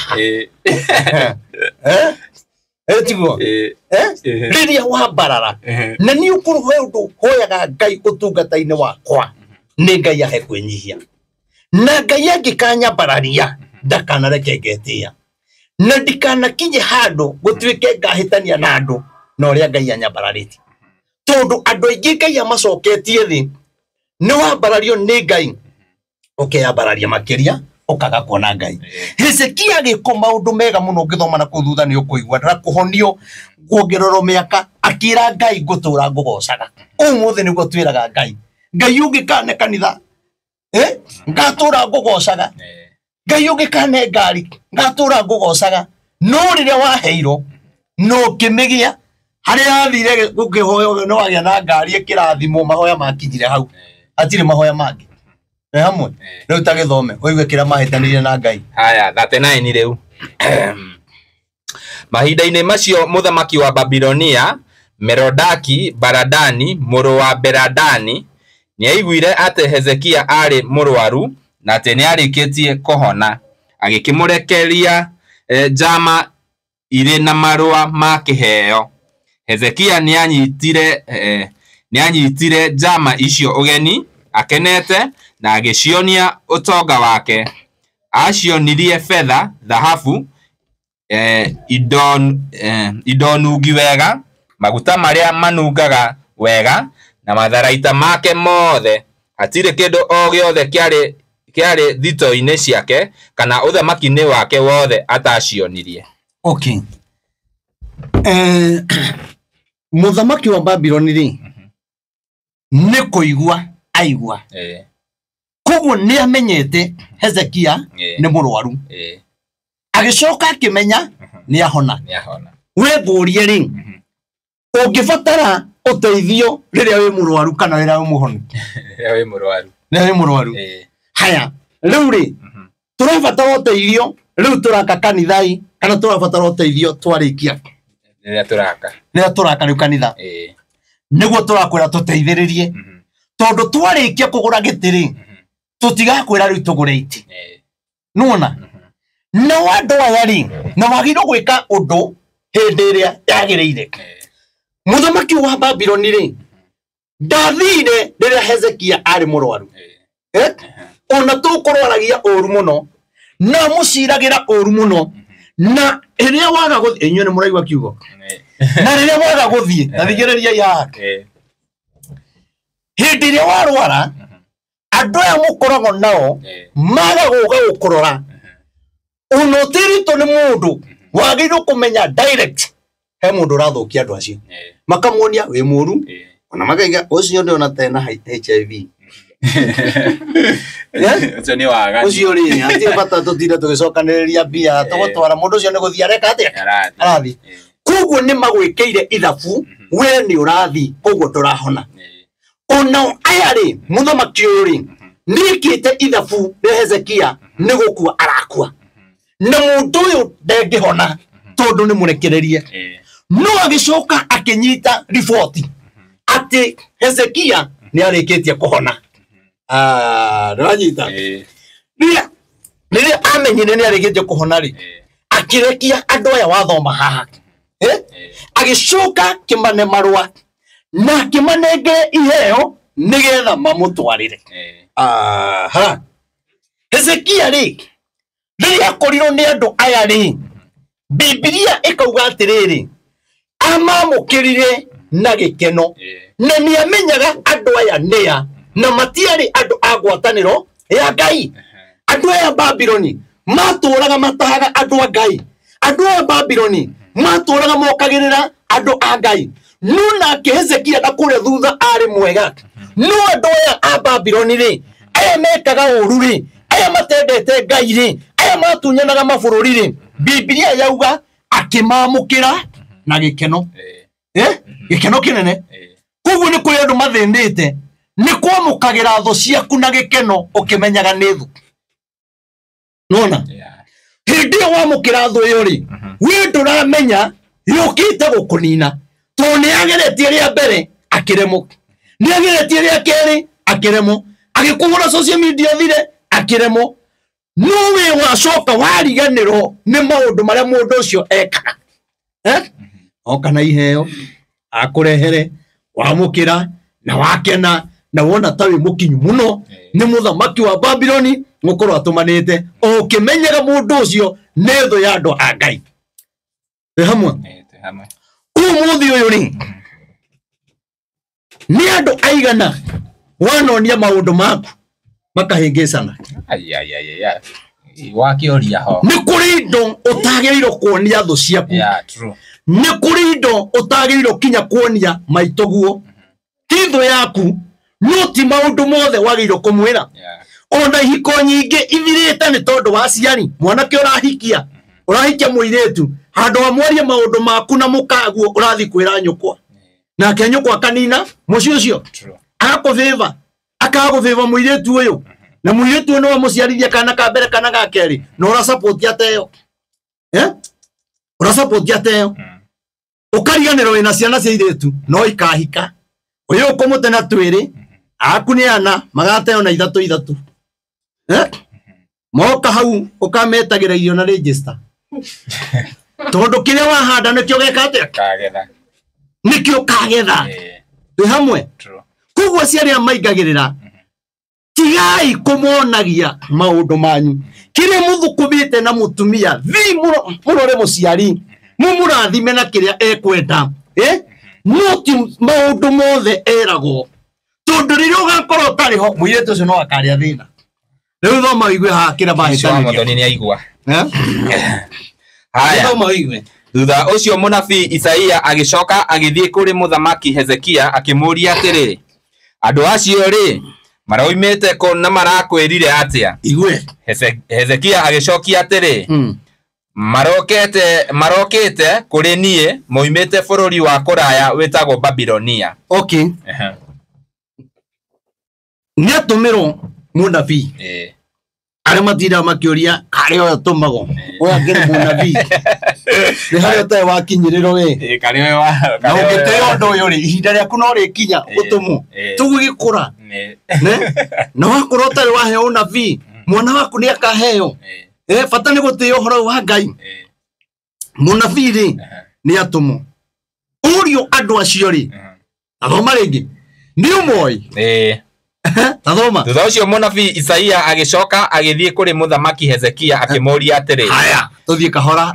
Speaker 3: Tiguo? Rĩrĩa wambarara na nĩ ũkũrũhe ũndũ hoyaga Ngai ũtungata-inĩ wakwa, nĩ Ngai ahe kwĩnyihia, na Ngai angĩkanyambararia ndakanareke ngetĩĩa, na ndikanakinye handũ gũtuĩke ngahĩtania na andũ na ũrĩa Ngai anyambararĩtie. Tondũ andũ aingĩ Ngai amacoketie thĩ, nĩ wambarario nĩ Ngai ũkeyambararia makĩria ũkaga kuona Ngai. Hezekia agĩkwo maũndũ mega mũno, ũngĩthoma na kũu thutha nĩ ũkũigua na kũhonio kuongererwo mĩaka, akĩra Ngai ngũtũra ngũgocaga. Ũmũthĩ nĩguo twĩraga Ngai, Ngai ũngĩkane kanitha ngatũra ngũgocaga, Ngai ũngĩkane ngari ngatũra ngũgocaga. No rĩrĩa waheirwo no ũkĩmĩgĩa, harĩa athire gũkĩhoywo no wagĩa na ngari ĩkĩrathimwo, mahoya makinyire hau, hatirĩ mahoya mangĩ. Nĩ hamwe rĩu ta gĩthome ũigue kĩrĩa mahĩtanĩire na Ngai.
Speaker 1: Haya 39 rĩu. Mahinda-inĩ macio mũthamaki wa Babilonia Merodaki Baradani mũrũ wa Beradani nĩaiguire atĩ Hezekia aarĩ mũrwaru na atĩ nĩarĩkĩtie kũhona, agĩkĩmũrekeria njama irĩ na marũa ma kĩheo. Hezekia nĩanyitire njama icio ũgeni akenete na agĩcionia ũtonga wake. Acionirie betha, thahabu, indo nungi wega, maguta marĩa manungaga wega, na matharaita make mothe. Hatirĩ kĩndũ o gĩothe kĩarĩ thito-inĩ ciake kana ũthamaki-inĩ wake wothe atacionirie.
Speaker 3: Okay. Mũthamaki wa Babylon rĩ nĩ kũigua aigua. Koguo nĩ amenyete Hezekia nĩ mũrwaru. Agĩcoka akĩmenya nĩ ahona. We ngũrie rĩ, ũngĩbatara ũteithio rĩrĩa wĩ mũrwaru kana rĩrĩa wĩ mũhonu?
Speaker 1: Rĩrĩa wĩ mũrwaru.
Speaker 3: Rĩrĩa wĩ mũrwaru. Haya, rĩu rĩ, tũrabatara ũteithio rĩu tũraka kanitha-ĩ kana tũrabatara ũteithio twarĩkia?
Speaker 1: Rĩrĩa tũraka.
Speaker 3: Rĩrĩa tũraka rĩu kanitha. Nĩguo tũrakwĩra tũteithĩrĩrie. Tondũ twarĩkia kũgũra gĩtĩ rĩ, tũtigakwĩra rĩu tũgũre itĩ. Nĩwona? Nao andũ aya rĩ, na wagĩrĩirwo gwĩka ũndũ hĩndĩ ĩrĩa yagĩrĩire. Mũthamaki wa Babylon rĩ, ndathire rĩrĩa Hezekia arĩ mũrwaru. Ona tũkũrwaragia ũru mũno, na mũciragĩra ũru mũno, na rĩrĩa waga gũthiĩ, inyuĩ nĩ mũraigua kiugo? Na rĩrĩa waga gũthiĩ, ta thikĩrĩriai haha. Hĩndĩ ĩrĩa warwara, andũ aya mũkoragwo nao maga gũka gũkũrora. Ona ũtĩrĩtwo nĩ mũndũ, wagĩrĩirwo kũmenya direct he mũndũ ũrathũkia andũ acio. Makamuonia wĩ mũru, ona makaiga ũcio ndĩona tena HIV.
Speaker 1: Ũcio nĩ waganu.
Speaker 3: Ũcio rĩ, hatirĩ bata tũtinde tũgĩcokanĩrĩria mbia, tũgũtwara mũndũ ũcio nĩ gũthiĩ areka atĩa? Arathiĩ. Koguo nĩ magwĩkĩire ithabu, we nĩ ũrathiĩ, koguo ndũrahona. Onao aya rĩ, mũthamaki ũyũ rĩ, nĩekĩte ithabu rĩa Hezekia nĩ gũkua arakua. Na mũndũ ũyũ ndengĩhona tondũ nĩ mũrekererie. No agĩcoka akĩnyita riboti atĩ Hezekia nĩ arĩkĩtie kũhona. Nĩwanyita? Rĩrĩa amenyire nĩ arĩkĩtie kũhona rĩ, akĩrekia andũ aya wathoma haha. Agĩcoka kĩmane marũa na akĩmanengere iheo nĩgetha mamũtwarĩre. Aha. Hezekia rĩ, rĩrĩa akorirwo nĩ andũ aya rĩ, Bibilia ĩkauga atĩrĩrĩ, amamũkĩrire na gĩkeno, na nĩ amenyaga andũ aya nĩa, na matiarĩ andũ a ngwatanĩro ya Ngai. Andũ aya Babyloni matũraga matahaga andũ a Ngai. Andũ aya Babyloni matũraga mokagĩrĩra andũ a Ngai. No nake Hezekia na kũrĩa thutha arĩ mwega. No andũ aya a Babyloni rĩ, aya mekaga ũru rĩ, aya matendete Ngai rĩ, aya matunyanaga mabũrũri rĩ, Bibilia yauga akĩmamũkĩra na gĩkeno. Gĩkeno kĩnene. Koguo nĩ kũrĩ andũ mathĩnĩte nĩ kwamũkagĩra thũ ciaku na gĩkeno ũkĩmenyaga nĩ thũ. Nĩwona? Hĩndĩ ĩyo wamũkĩra thũ ĩyo rĩ, we ndũramenya yũkĩte gũkũnina. Tondũ nĩ ageretie rĩa mbere akĩremwo, nĩ ageretie rĩa kerĩ akĩremwo, agĩkũhũra social media thire akĩremwo. No we wacoka wariganĩrwo nĩ maũndũ marĩa mũndũ ũcio ekaga. Oka na iheo akũrehere, wamũkĩra na wakena na wona ta wĩ mũkinyu mũno nĩ mũthamaki wa Babyloni gũkorwo atũmanĩte, ũkĩmenyaga mũndũ ũcio nĩ thũ ya andũ a Ngai. Twĩ hamwe? Ũmũthĩ ũyũ rĩ, nĩ andũ aigana wanonia maũndũ maku makahĩngĩcana?
Speaker 1: Wakĩũria ho.
Speaker 3: Nĩ kũrĩ indo ũtagĩrĩirwo kuonia thũ ciaku. Nĩ kũrĩ indo ũtagĩrĩirwo kinya kuonia maitũguo. Ti thũ yaku, no ti maũndũ mothe wagĩrĩirwo kũmwĩra. Ona ihiko nyingĩ ithirĩte nĩ tondũ wa aciari. Mwanake ũrahikia, ũrahikia mũirĩtu, handũ ha mwarie maũndũ maku na mũkaguo ũrathiĩ kwĩra nyũkwa. Nake nyũkwa akanina mũciĩ ũcio. Agakũbĩba, akagũbĩba mũirĩtu ũyũ. Na mũirĩtu ũyũ nĩwe mũciarithia kana ka mbere kana ga kerĩ, na ũrasupport ateo. Ũrasupport ateo. Ũkariganĩrwo wĩna ciana cia airĩtu, no ikahika. Ũyũ ũkũmũte na twĩrĩ, aku nĩ ana, magateo na ithatũ ithatũ. Moka hau ũkametagĩra irio na register. Tondũ kĩrĩa wahanda nĩkĩo geka atĩa?
Speaker 1: Kagetha.
Speaker 3: Nĩkĩo kagetha. Twĩ hamwe? Koguo aciari aya maingagĩrĩra, tigai kũmonagia maũndũ manyu. Kĩrĩa mũthũkũmĩte na mũtumia, thiĩ mũrore mũciari, mũmũrathime na kĩrĩa ekwenda. No ti maũndũ mothe eragwo. Tondũ rĩrĩa ũgakorwo ũtarĩ ho, mũirĩtu ũcio no akarĩa thĩna. Rĩu thoma ũigue haha kĩrĩa
Speaker 1: Ũcio wa
Speaker 3: mahĩtanĩria.
Speaker 1: Muthoni nĩ aigua. Haya.
Speaker 3: Thoma ũigue.
Speaker 1: Thutha ũcio mũnabii Isaia agĩcoka agĩthiĩ kũrĩ mũthamaki Hezekia akĩmũũria atĩrĩ, andũ acio rĩ maraumĩte kũ na marakwĩrire atĩa?
Speaker 3: Igue.
Speaker 1: Hezekia agĩcokia atĩrĩ, marokĩte kũrĩ niĩ moimĩte bũrũri wa kũraya wĩtagwo Babilonia.
Speaker 3: Okay. Nĩ atũmĩrwo mũnabii. Arĩa matindaga makĩũria karĩa ũyũ atũmagwo ũyũ angĩrĩ mũnabii nĩ harĩa ũtarĩ wakinyĩrĩrwo we na ũngĩtĩĩa ũndũ ũyũ rĩ ihinda rĩaku no rĩkinya ũtũmwo tũgũgĩkũra na wakorwo ũtarĩ waheo ũnabii mwana waku nĩ akaheo. Bata nĩ gũtĩĩa ũhoro wa Ngai. Mũnabii rĩ nĩ atũmwo ũrio andũ acio rĩ athoma rĩngĩ nĩ ũmoĩ. Tathoma.
Speaker 1: Thutha ũcio mũnabii Isaia agĩcoka agĩthiĩ kũrĩ mũthamaki Hezekia akĩmũũria atĩrĩ,
Speaker 3: haya tũthiĩ kahora.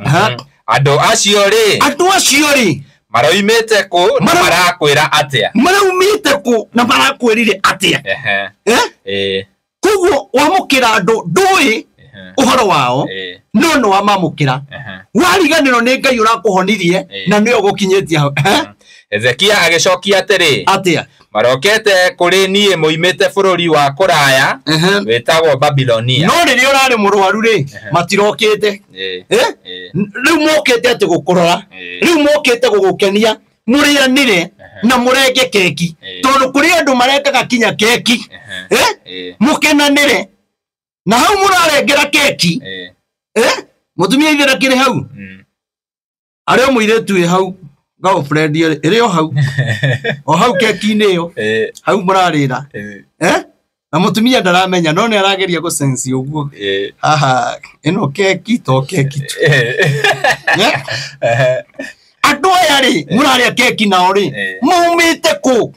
Speaker 1: Andũ acio rĩ maraumĩte kũ na marakwĩra atĩa?
Speaker 3: Maraumĩte kũ na marakwĩrire atĩa? Koguo wamũkĩra andũ ndũĩ ũhoro wao no nĩ wamamũkĩra wariganĩrwo nĩ Ngai ũrakũhonirie na nĩwe ũgũkinyĩtie hau.
Speaker 1: Hezekia agĩcokia atĩrĩ,
Speaker 3: atĩa?
Speaker 1: Marokete kũrĩ niĩ moimĩte bũrũri wa kũraya wĩtagwo Babilonia.
Speaker 3: No rĩrĩa ũrarĩ mũrwaru rĩ matirokĩte. Rĩu mokĩte atĩ gũkũrora, rĩu mokĩte gũgũkenia, mũrĩanĩre na mũrenge keki tondũ kũrĩ andũ marengaga kinya keki. Mũkenanĩre na hau mũrarengera keki. Mũtumia ithe ndakĩrĩ hau arĩ o mũirĩtu wĩ hau girlfriend ĩrĩ o hau o hau keki-inĩ ĩyo hau mũrarĩra. Na mũtumia ndaramenya no nĩ arageria gũsensi ũguo haha ĩno keki to keki tu. Andũ aya rĩ mũrarĩa keki nao rĩ maumĩte kũ?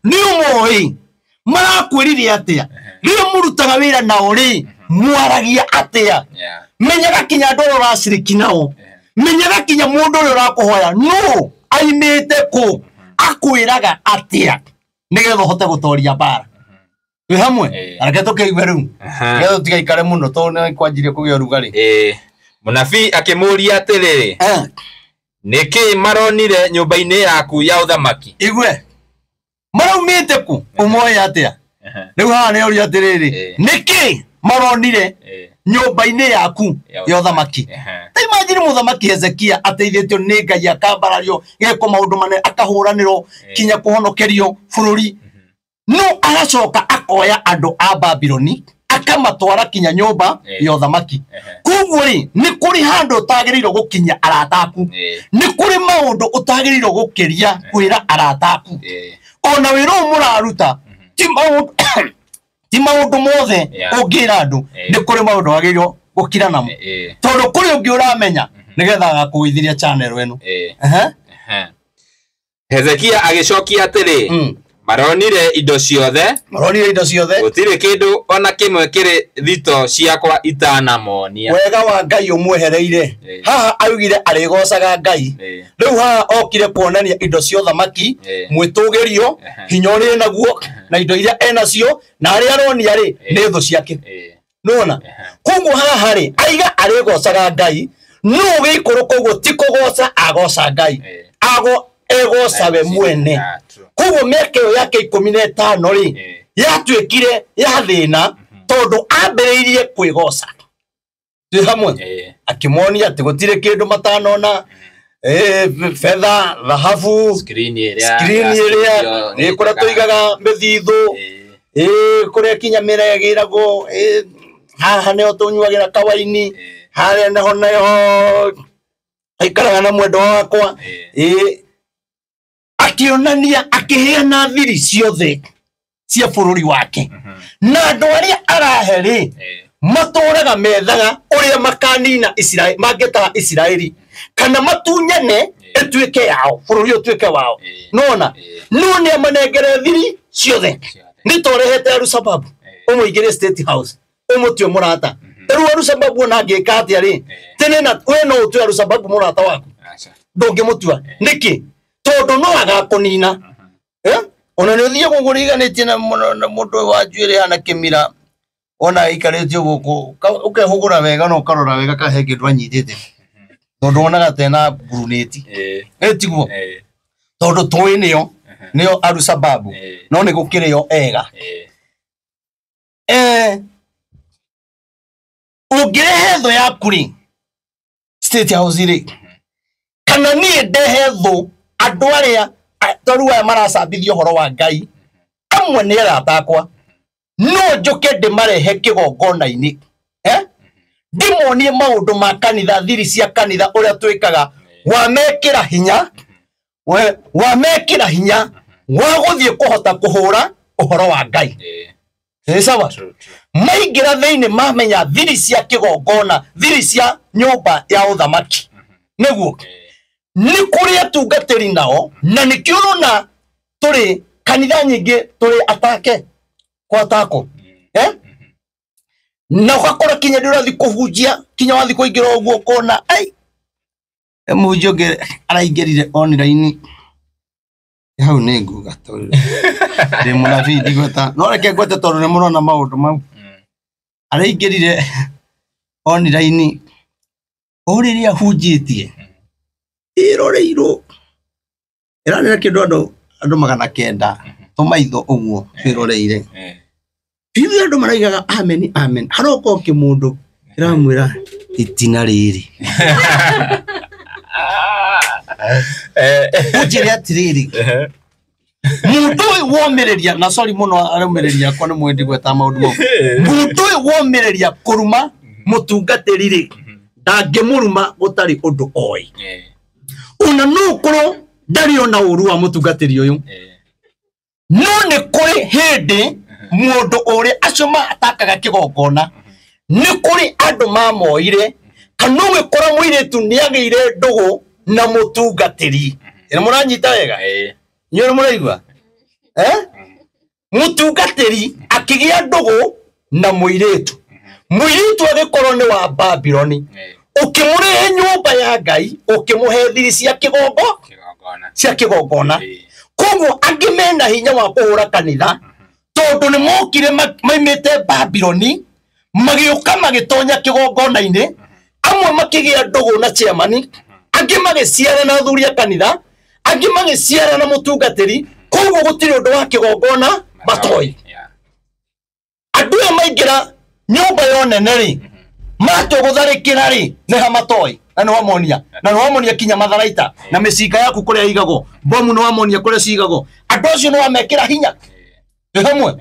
Speaker 3: Nĩ ũmoĩ marakwĩrire atĩa? Rĩrĩa mũrutaga wĩra nao rĩ mwaragia atĩa? Menyaga kinya andũ arĩa ũraciriki nao, menyaga kinya mũndũ ũrĩa ũrakũhoya nũ aimĩte kũ akwĩraga atĩa nĩgetha ũhote gũtoria mbara. Twĩ hamwe? Reke tũkĩigue rĩu nĩgetha tũtigaikare mũno tondũ nĩ kwanjirie kũgĩa ũrugarĩ.
Speaker 1: Mũnabii akĩmũũria atĩrĩrĩ, nĩkĩ maronire nyũmba-inĩ yaku ya ũthamaki?
Speaker 3: Igue maraumĩte kũ ũmoĩ atĩa? Rĩu haha nĩ ũria atĩrĩrĩ, nĩkĩ maronire nyũmba-inĩ yaku ya ũthamaki? Ta imagine mũthamaki Hezekia ateithĩtio nĩ Ngai akambarario gekwo maũndũ manene akahũranĩrwo kinya kũhonokerio bũrũri no agacoka akoya andũ a Babiloni akamatwara kinya nyũmba ya ũthamaki. Koguo rĩ nĩ kũrĩ handũ ũtagĩrĩirwo gũkinya arata aku, nĩ kũrĩ maũndũ ũtagĩrĩirwo gũkĩria kwĩra arata aku. Ona wĩra ũyũ mũraruta ti maũndũ mothe ũngĩra andũ, nĩ kũrĩ maũndũ wagĩrĩirwo gũkira namo tondũ kũrĩ ũngĩ ũramenya nĩgetha agakũgũithĩria channel ĩno.
Speaker 1: Hezekia agĩcokia atĩrĩ, maronire indo ciothe, gũtirĩ kĩndũ ona kĩmwe kĩrĩ thito ciakwa itanamonia.
Speaker 3: Wega wa Ngai ũmwehereire. Haha augire arĩgocaga Ngai. Rĩu haha okire kuonania indo cia ũthamaki, mwĩtũgĩrio, hinya ũrĩa enaguo na indo iria enacio na arĩa aronia rĩ nĩ thũ ciake. Nĩwona? Koguo haha rĩ aiga arĩgocaga Ngai, no gĩikũrũka ũguo ti kũgoca agoca Ngai, ago egoca we mwene. Koguo mĩaka ĩyo yake 15 rĩ yatuĩkire ya thĩna tondũ ambĩrĩirie kwĩgoca. Twĩ hamwe? Akĩmonia atĩ gũtirĩ kĩndũ matanona, betha, thahabu,
Speaker 1: screen ĩrĩa
Speaker 3: nĩ kũrĩa tũigaga mĩthithũ, kũrĩa kinya mĩrĩa ĩgĩragwo, haha nĩho tũnyuagĩra kawaini, harĩa naho nĩho aikaraga na mwendwa wakwa. Akĩonania akĩheana thiri ciothe cia bũrũri wake na andũ arĩa arahe rĩ matũraga methaga ũrĩa makanina Isiraeli, mangĩtaha Isiraeli kana matunyane ĩtuĩke yao, bũrũri ũtuĩke wao. Nona no nĩ amanengere thiri ciothe nĩ torehete Arusababu ũmũingĩrie State House ũmũtue mũrata. Rĩu Arusababu ona angĩka atĩa rĩ tene na we no ũtue Arusababu mũrata waku ndũngĩmũtua nĩkĩ? Tondũ no agakũnina. Ona nĩ ũthiaga ũguo ũriganĩtie na mũndũ wa njuĩrĩ hana kĩmira ona aikarĩte gũkũ ũkehũgũra wega na ũkarora wega kahe kĩndũ anyitĩte.
Speaker 2: Tondu wonaga tena guruneti. Tiguo. Tondu tui nio nio arusababu. No ni gukirio ega. Ungirehe thu yaku ri State House ri kana nie ndehe thu andu aria toru aya maracambithia uhoro wa Ngai amwe ni arata akwa no njuke ndimarehe kigongona-ini ndimonie maundu ma kanitha thiri cia kanitha uria twikaga wamekira hinya wamekira hinya wa guthie kuhota kuhura uhoro wa Ngai. Sawa maingira thiini mamenya thiri cia kigongona thiri cia nyumba ya uthamaki niguo ni kuri atungatiri nao na nikio urona turi kanitha nyingi turi atake kwa atako na ugakora kinya ndurathi kuhunjia kinya wathi kuingira uguo ukona ai muhunjia ungi araingirire online hau ni nguga tondu ndi munabii ndigweta no reke ngwete tondu ni murona maundu mau araingirire online o riria hunjitie iroreirwo iranira kindu andu 900 tumaitho uguo iroreire biu andu maraigaga amen amen haroka o kimundu kiramwira itina riri unjire atiriri mundu uyu womireria na sorry muno araumireria kwa ni mwendi gweta maundu mau mundu uyu womireria kuruma mutungatiri ri ndangimuruma gutari undu oi ona no ukorwo ndari ona uru wa mutungatiri uyu no ni kuri hindi mundu uria acio matakaga kigongona ni kuri andu mamoire kana ugikora muiritu niagiire ndugu na mutungatiri ina muranyita wega inyuĩ muraigua mutungatiri akigia ndugu na muiritu muiritu agikorwo ni wa Babiloni ukimurehe nyumba ya Ngai ukimuhe thiri cia kigongo cia kigongona koguo angi mena hinya wa kuhura kanitha tondu ni mokire maimite Babiloni magiuka magitonya kigongona-ini amwe makigia ndugu na chairman angi magiciara na athuri a kanitha angi magiciara na mutungatiri koguo gutiri undu wa kigongona matoi andu aya maingira nyumba yo nene ri matugutharikira ri ni ha matoi na ni wamonia na ni wamonia kinya matharaita na micinga yaku kuria igagwo bomu ni wamonia kuria cigagwo andu acio ni wamekira hinya ti hamwe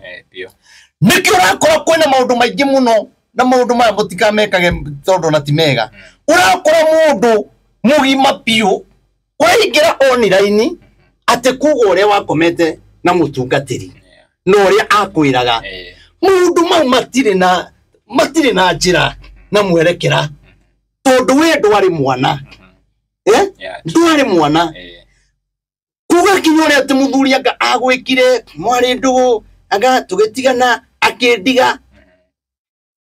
Speaker 2: nikio urakora kwina maundu maingi muno na maundu maya mutikamekage tondu na ti mega urakora mundu mugima piu uraingira online ati kuga uria wakomete na mutungatiri na uria akwiraga maundu mau matiri na njira na mwerekera tondu we ndwari mwana ndwari mwana kuga kinya uria ati muthuri anga agwikire mwari ndugu anga tugitigana akindiga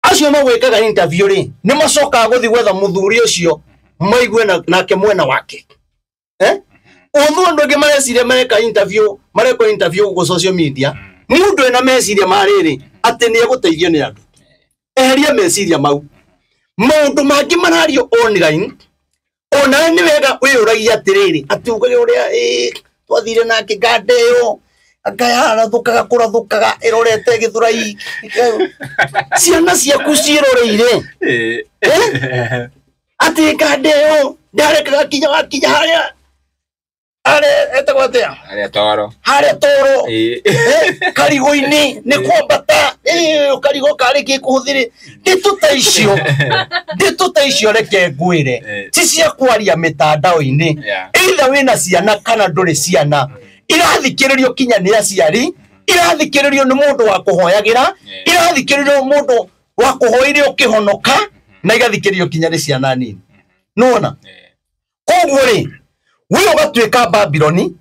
Speaker 2: acio magwikaga interview ri ni macokaga guthi gwetha muthuri ucio maigue nake mwena wake uthu andu angi mareciria mareka interview marekwo interview guku social media mundu ena meciria mariri ati ni eguteithio ni andu eheria meciria mau maundu mangi marario online ona ni wega wiyuragia atiriri ati ugage uria twathire nake ngande iyo anga yarathukaga kurathukaga irorete githurai ciana ciaku ciroreire ati ngande iyo ndarekaga kinya wakinya haria are etagwo atia
Speaker 1: haria toro
Speaker 2: haria toro karigo-ini ni kwambata karigo kari gikuhuthire nditu ta icio reke ngwire ti cia kwaria mitandao-ini either wina ciana kana nduri ciana irathikiririo kinya ni aciari irathikiririo ni mundu wa kuhoyagira irathikiririo mundu wa kuhoire ukihonoka na igathikiririo kinya ni ciana nini nona koguo ri we ugatuika Babiloni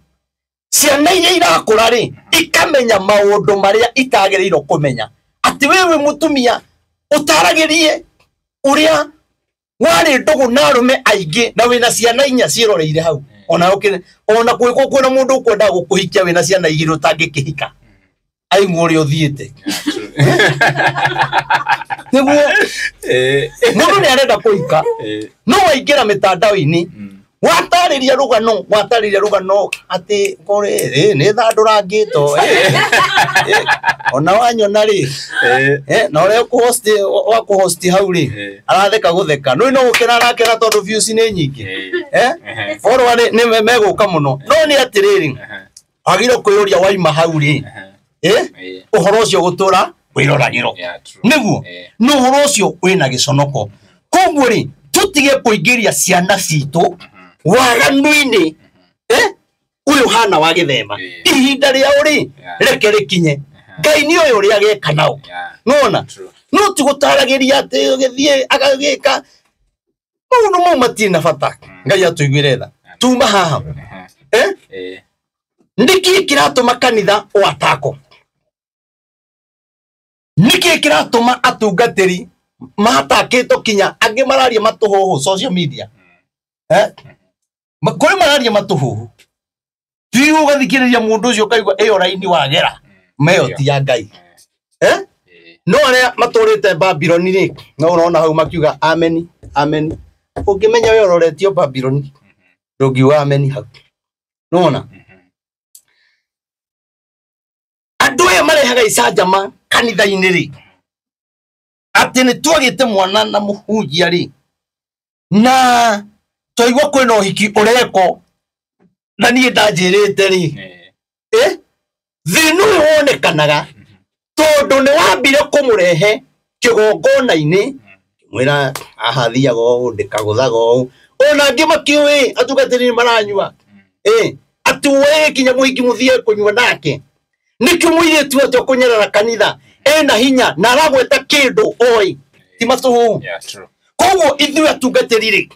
Speaker 2: ciana iria irakura ri ikamenya maundu maria itagiriirwo kumenya ati wewe mutumia utaragirie uria wari ndugu na arume aingi na wina ciana inya ciroreire hau ona ona kwikwo kwina mundu ukwenda gukuhikia wina ciana igiri utangikihika aigua uria uthiite.
Speaker 3: Nĩguo mũndũ nĩ arenda kũhika no waingĩra mĩtandao-inĩ watarĩria rũgano atĩ kũrĩ nĩ thandũrangĩtwo ona wanyona rĩ na ũrĩa wakũhosti hau rĩ aratheka gũtheka no no gũkena arakena tondũ views nĩ nyingĩ follower nĩ megũka mũno no nĩ atĩrĩrĩ wagĩrĩirwo kwĩyũria waima hau rĩ ũhoro ũcio gũtũra wĩroragĩrwo nĩguo no ũhoro ũcio wĩna gĩconoko koguo rĩ tũtige kũingĩria ciana citũ waganu-inĩ ũyũ hana wa gĩthemba ihinda rĩao rĩ reke rĩkinye Ngai nĩ ũyũ ũrĩa ageka nao nona no ti gũtaragĩria atĩ ũgĩthiĩ agagĩka maũndũ mau matirĩ na bata Ngai atũiguĩre tha tuma haha nĩkĩĩ kĩratũma kanitha ũatako nĩkĩĩ kĩratũma atungatĩri matakĩtwo kinya angĩ mararia matũhũhũ social media kũrĩ mararia matũhũhũ ti ũgathikĩrĩria mũndũ ũcio ũkaigua ĩyo raini wagera meyo ti ya Ngai no arĩa matũrĩte Babironi rĩ no ũrona hau makiuga ameni ameni ũngĩmenya we ũroretio Babironi ndũngiuga ameni hau nĩwona andũ aya marehaga icanjama kanitha-inĩ rĩ atĩ nĩ twagĩte mwana na mũhunjia rĩ na twaigua kwĩna ũhiki ũrekwo na niĩ ndanjĩrĩte rĩ thĩna ũyũ wonekanaga tondũ nĩ wambire kũmũrehe kĩgongona-inĩ mwĩra haha thiaga ũũ ndĩkagũthaga ũũ ona angĩ makĩũĩ atungatĩri nĩ maranyua atĩ we kinya mũhiki mũthiĩ kũnyua nake nĩkĩo mũirĩtu atĩ ũkũnyerera kanitha ena hinya na aragweta kĩndũ oĩ ti matũhũhũ koguo ithuĩ atungatĩri rĩ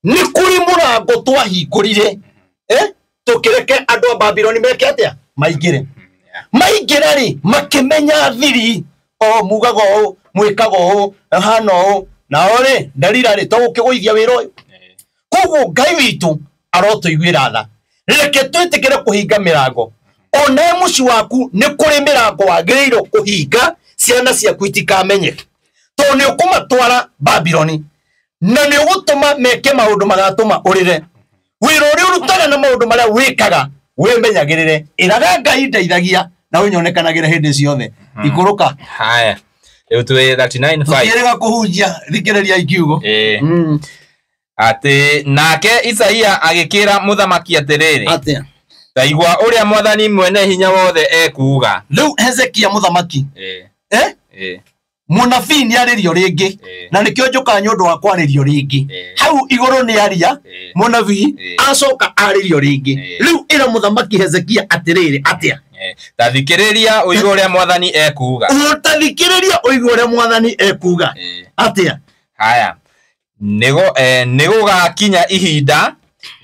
Speaker 3: nĩ kũrĩ mũrango twahingũrire tũkĩreke andũ a Babironi meke atĩa maingĩre maingĩra rĩ makĩmenya thiri o mugaga ũũ mwĩkaga ũũ hana ũũ nao rĩ ndarira rĩ tũgũkĩgũithia wĩra ũyũ koguo Ngai witũ arotũiguĩra tha reke twĩtĩkĩre kũhinga mĩrango ona mũciĩ waku nĩ kũrĩ mĩrango wagĩrĩirwo kũhinga ciana ciaku itikamenye tondũ nĩ ũkũmatwara Babironi na nĩ ũgũtũma meke maũndũ magatũma ũrĩre wĩra ũrĩa ũrutaga na maũndũ marĩa wĩkaga wĩmenyagĩrĩre ĩraga Ngai ndeithagia na ũnyonekanagĩre hĩndĩ ciothe ikũrũka
Speaker 1: haya rĩu twĩ 39:5
Speaker 3: tũtiĩrĩga kũhunjia thikĩrĩria ikiugo
Speaker 1: atĩ nake Isaia agĩkĩra mũthamaki atĩrĩrĩ
Speaker 3: atĩa
Speaker 1: taigua ũrĩa mwathani mwene hinya wothe ekuuga
Speaker 3: rĩu Hezekia mũthamaki mũnabii nĩ arĩrio rĩngĩ na nĩkĩo njũkaga nĩ ũndũ wa kwarĩrio rĩngĩ hau igũrũ nĩ aria mũnabii acoka arĩrio rĩngĩ rĩu ĩra mũthamaki Hezekia atĩrĩrĩ atĩa
Speaker 1: tathikĩrĩria ũigue ũrĩa mwathani ekuuga
Speaker 3: tathikĩrĩria ũigue ũrĩa mwathani ekuuga atĩa
Speaker 1: haya nĩgũgakinya ihinda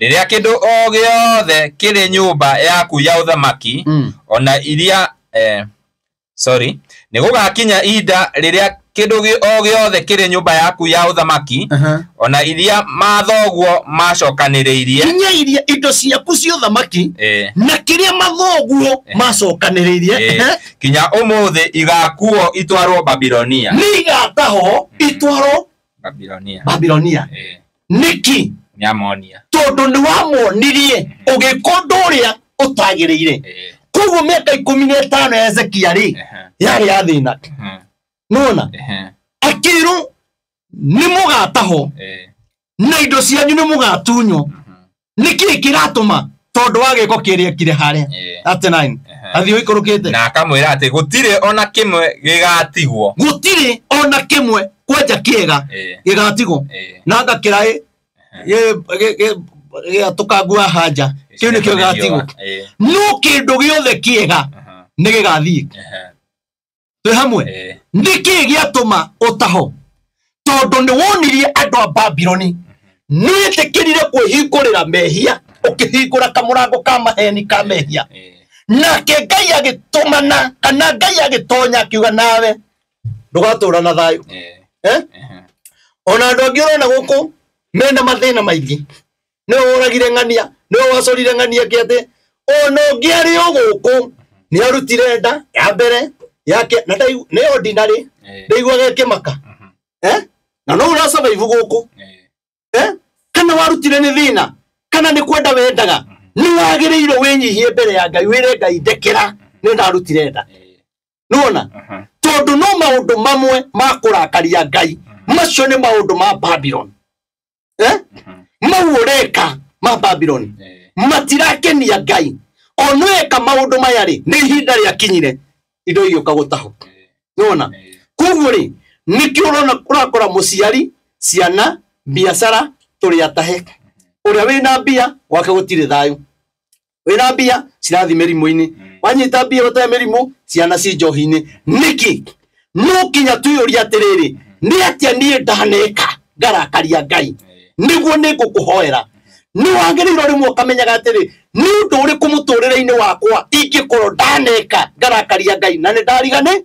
Speaker 1: rĩrĩa kĩndũ o gĩothe kĩrĩ nyũmba yaku ya ũthamaki ona iria sorry nĩgũgakinya ihinda rĩrĩa kĩndũ o gĩothe kĩrĩ nyũmba yaku ya ũthamaki ona iria mathoguo macokanĩrĩirie
Speaker 3: kinya iria indo ciaku cia ũthamaki na kĩrĩa mathoguo macokanĩrĩirie
Speaker 1: kinya ũmũthĩ igakuo itwarwo Babilonia
Speaker 3: nĩ igatahwo itwarwo Babilonia nĩkĩ
Speaker 1: nĩamonia
Speaker 3: tondũ nĩ wamonirie ũgĩka ũndũ ũrĩa ũtagĩrĩire koguo mĩaka 15 ya Hezekia rĩ yarĩ ya thĩna nĩwona akĩrwo nĩ mũgatahwo na indo cianyu nĩ mũgatunywo nĩkĩĩ kĩratũma tondũ wa gĩko kĩrĩa ekire harĩa 39 athiĩ ũikũrũkĩte
Speaker 1: na akamwĩra atĩ gũtirĩ ona kĩmwe gĩgatigwo
Speaker 3: gũtirĩ ona kĩmwe kwanja kĩega gĩgatigwo na ngakĩraĩ gĩatũkangua hanja kĩu nĩkĩo gĩgatigwo no kĩndũ gĩothe kĩega nĩ gĩgathiĩ twĩ hamwe nĩkĩĩ gĩatũma ũtaho tondũ nĩ wonirie andũ a Babironi nĩ wĩtĩkĩrire kwĩhingũrĩra mehia ũkĩhingũra kamũrango ka maheni ka mehia nake Ngai agĩtũmana kana Ngai agĩtonya akiuga nawe ndũgatũra na thayũ ona andũ angĩ ũrona gũkũ mena mathĩna maingĩ nĩwe woragire ng'ania nĩwe wacorire ng'ania kĩ atĩ ona ũngĩ arĩ o gũkũ nĩ arutire nda ya mbere Yake na ndai nĩ ordinary ndaiguaga ĩkĩmaka. Na no ũrasurvive gũkũ. Kana warutire nĩ thĩna kana nĩ kwenda wendaga nĩ wagĩrĩirwo wĩnyihie mbere ya Ngai wĩre Ngai ndekera nĩ ndarutire nda. Nĩwona? Tondũ no maũndũ mamwe ma kũrakaria Ngai macio nĩ maũndũ ma Babylon. Mau ũreka ma Babylon matirakenia Ngai. Onweka maũndũ maya rĩ nĩ ihinda rĩakinyire indo igĩũka gũtahwo. Nĩwona? Koguo rĩ nĩkĩo ũrona ũrakora mũciari ciana biacara tũrĩ atahe. Ũrĩa wĩna mbia gwake gũtirĩ thayũ. Wĩna mbia cirathi mĩrimũ-inĩ. Wanyita mbia ũtarĩ mĩrimũ ciana ci njohi-inĩ. Nĩkĩ? No kinya twĩyũrie atĩrĩrĩ nĩ atĩa niĩ ndaneka ngarakaria Ngai nĩguo nĩngũkũhoera. Nĩ wagĩrĩirwo rĩmwe ũkamenyaga atĩrĩ nĩ ũndũ ũrĩkũ mũtũrĩre-inĩ wakwa ingĩkorwo ndaneka ngarakaria Ngai na nĩ ndarigane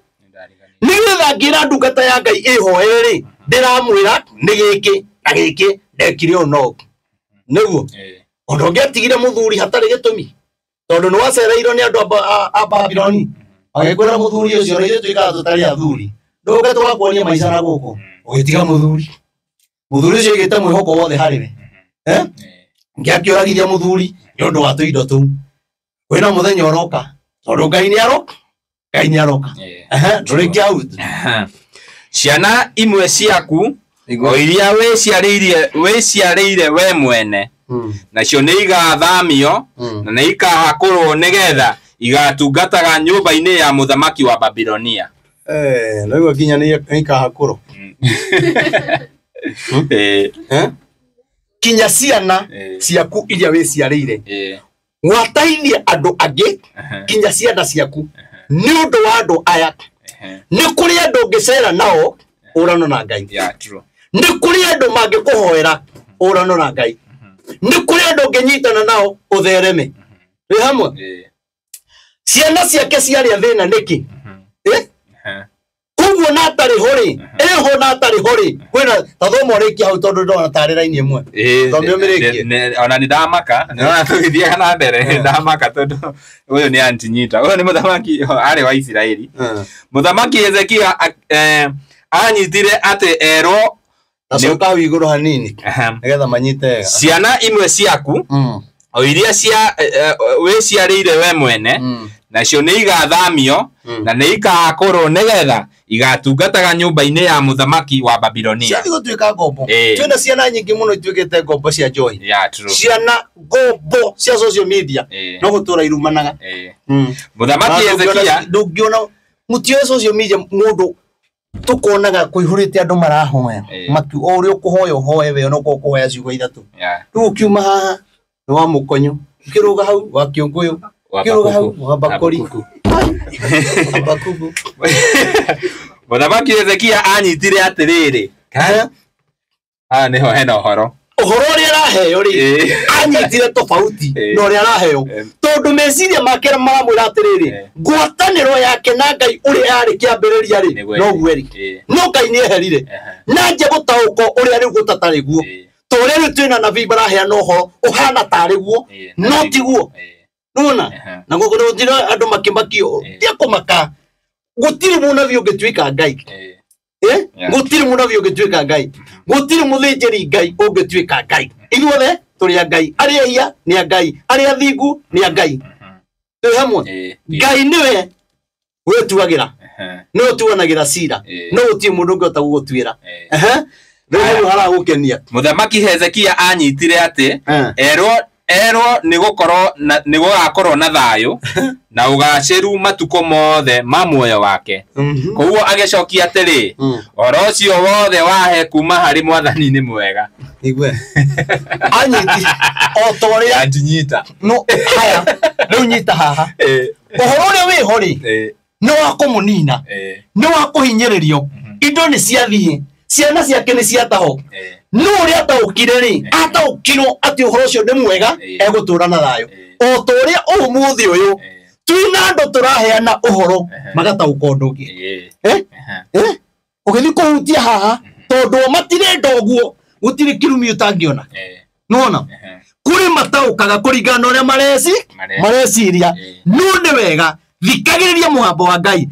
Speaker 3: nĩgetha ngĩra ndungata ya Ngai ĩhoere rĩ ndĩramwĩra nĩ gĩkĩ na gĩkĩ ndekire ũũ na ũũ. Nĩguo ũndũ ũngĩatigire mũthuri hatarĩ gĩtũmi tondũ nĩ wacereirwo nĩ andũ a Babiloni agĩkwĩra mũthuri ũcio na ithuĩ tũikaraga tũtarĩ athuri ndũke tũgakuonia maica na gũkũ ũgĩtiga mũthuri. Mũthuri ũcio aigĩte mwĩhoko wothe harĩ we. Ngĩakĩũragithia mũthuri nĩ ũndũ wa tũindo tũu. Kwĩna mũthenya ũroka tondũ Ngai nĩ aroka. Ngai nĩ aroka. Tũrĩkia hau.
Speaker 1: Ciana imwe ciaku o iria wĩciarĩire we mwene nacio nĩ igathamio na nĩ ikahakũrwo nĩgetha igatungataga nyũmba-inĩ ya mũthamaki wa Babilonia.
Speaker 2: Naigua nginya nĩ ikahakũrwo.
Speaker 3: Kinya ciana ciaku iria wĩciarĩire gwataithie andũ angĩ kinya ciana ciaku nĩ ũndũ wa andũ aya. Nĩ kũrĩ andũ ũngĩcera nao ũrano na Ngai. Nĩ kũrĩ andũ mangĩkũhoera ũrano na Ngai. Nĩ kũrĩ andũ ũngĩnyitana nao ũthereme. Wĩ hamwe? Ciana ciake ciarĩa thĩna nĩkĩ? Koguo na atarĩ ho rĩ, eho na atarĩ ho rĩ, kwĩna ta thoma ũrĩkia hau tondũ ndona tarĩ raini ĩmwe. Thome ũmĩrĩkie.
Speaker 1: Ona nĩ ndamaka, nĩrona tũgĩthiaga na mbere, ndamaka tondũ ũyũ nĩ antinyita. Ũyũ nĩ mũthamaki arĩ wa Isiraeli. Mũthamaki Hezekia anyitire atĩ erwo
Speaker 2: Acoka hau igũrũ hanini nĩgetha manyite wega.
Speaker 1: Ciana imwe ciaku o iria wĩciarĩire we mwene nacio nĩ igathamio na nĩ ikahakũrwo nĩgetha igatungataga nyũmba-inĩ ya mũthamaki wa Babilonia.
Speaker 3: Ciathiĩ gũtuĩka ngombo. Twĩna ciana nyingĩ mũno ituĩkĩte ngombo cia njohi. Ciana ngombo cia social media no gũtũra irumanaga.
Speaker 1: Mũthamaki Hezekia
Speaker 3: ndũngĩona mũtioe social media mũndũ tukonaga kuihurite andu marahoya matu o uria ukuhoya uhoe we no ukuhoya ciugo ithatu riu ukiuma haha ni wa mukonyo ukiruga hau wa kiunguyu ukiruga hau wa bakuri abakuku.
Speaker 1: Mũthamaki Hezekia anyitire atiriri haha niho hena ũhoro
Speaker 3: ũhoro ũrĩa araheo rĩ anyitire tofauti na ũrĩa araheo tondũ meciria make maramwĩra atĩrĩrĩ ngwatanĩro yake na Ngai ũrĩa yarĩ kĩambĩrĩria rĩ noguo ĩrĩ no Ngai nĩeherire na nje gũtaũkwo ũrĩa rĩu gũtatarĩ guo ta ũrĩa rĩu twĩna nabii maraheana ũhoro ũhana tarĩ guo no tiguo nĩwona na gũtirĩ andũ makĩmakio tia kũmaka gũtirĩ mũnabii ũngĩtuĩka Ngai. Gũtirĩ mũnabii ũngĩtuĩka Ngai. Gũtirĩ mũthĩnjĩri Ngai ũngĩtuĩka Ngai. Ithuothe tũrĩ a Ngai. Arĩa ehia nĩ a Ngai. Arĩa athingu nĩ a Ngai. Twĩ hamwe. Ngai nĩwe wĩtuagĩra. Nĩwe ũtuanagĩra cira. No gũtirĩ mũndũ ũngĩhota gũgũtuĩra. Rĩu hau haragũkenia.
Speaker 1: Mũthamaki Hezekia anyitire atĩ erwo nĩ gũgakorwo na thayũ na ũgacĩru matukũ mothe ma muoyo wake. Koguo agĩcokia atĩrĩ ũhoro ũcio wothe wahe kuma harĩ Mwathani nĩ mwega.
Speaker 3: Igue. Anyiti o ta ũrĩa
Speaker 1: anjinyita.
Speaker 3: No haya rĩu nyita haha. Ũhoro ũrĩa wĩho rĩ nĩ wa kũmũnina nĩ wa kũhinyĩrĩrio indo nĩ ciathiĩ ciana ciake nĩ ciataho no ũrĩa ataũkire rĩ ataũkirwo atĩ ũhoro ũcio nĩ mwega egũtũra na thayũ o ta ũrĩa ũmũthĩ ũyũ twĩna andũ tũraheana ũhoro magataũka ũndũ ũngĩ. Ũgĩthiĩ kũhutia haha tondũ matirenda ũguo gũtirĩ kĩrumi ũtangĩona. Nĩwona kũrĩ mataũkaga kũringana na ũrĩa mareciria no nĩ wega thikagĩrĩria mũgambo wa Ngai.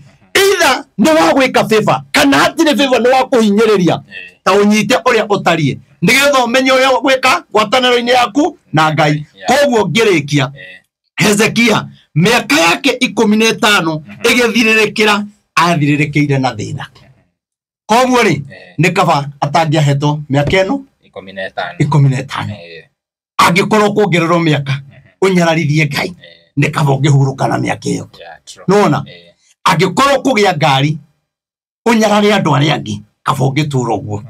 Speaker 3: Either nĩ wa gwĩka favor kana hatirĩ favor nĩ wa kũhinyĩrĩria ta ũnyite ũrĩa ũtariĩ nĩgetha ũmenye ũrĩa gwĩka ngwatanĩro-inĩ yaku na Ngai. Koguo ngĩrĩkia, Hezekia mĩaka yake 15 ĩgĩthirĩrĩkĩra, athirĩrĩkĩire na thĩna. Koguo rĩ nĩ kaba atangĩahetwo mĩaka ĩno 15. Angĩkorwo kuongererwo mĩaka ũnyararithie Ngai nĩ kaba ũngĩhurũka na mĩaka ĩyo. Nĩwona? Angĩkorwo kũgĩa ngari ũnyarare andũ arĩa angĩ kaba ũngĩtũra ũguo.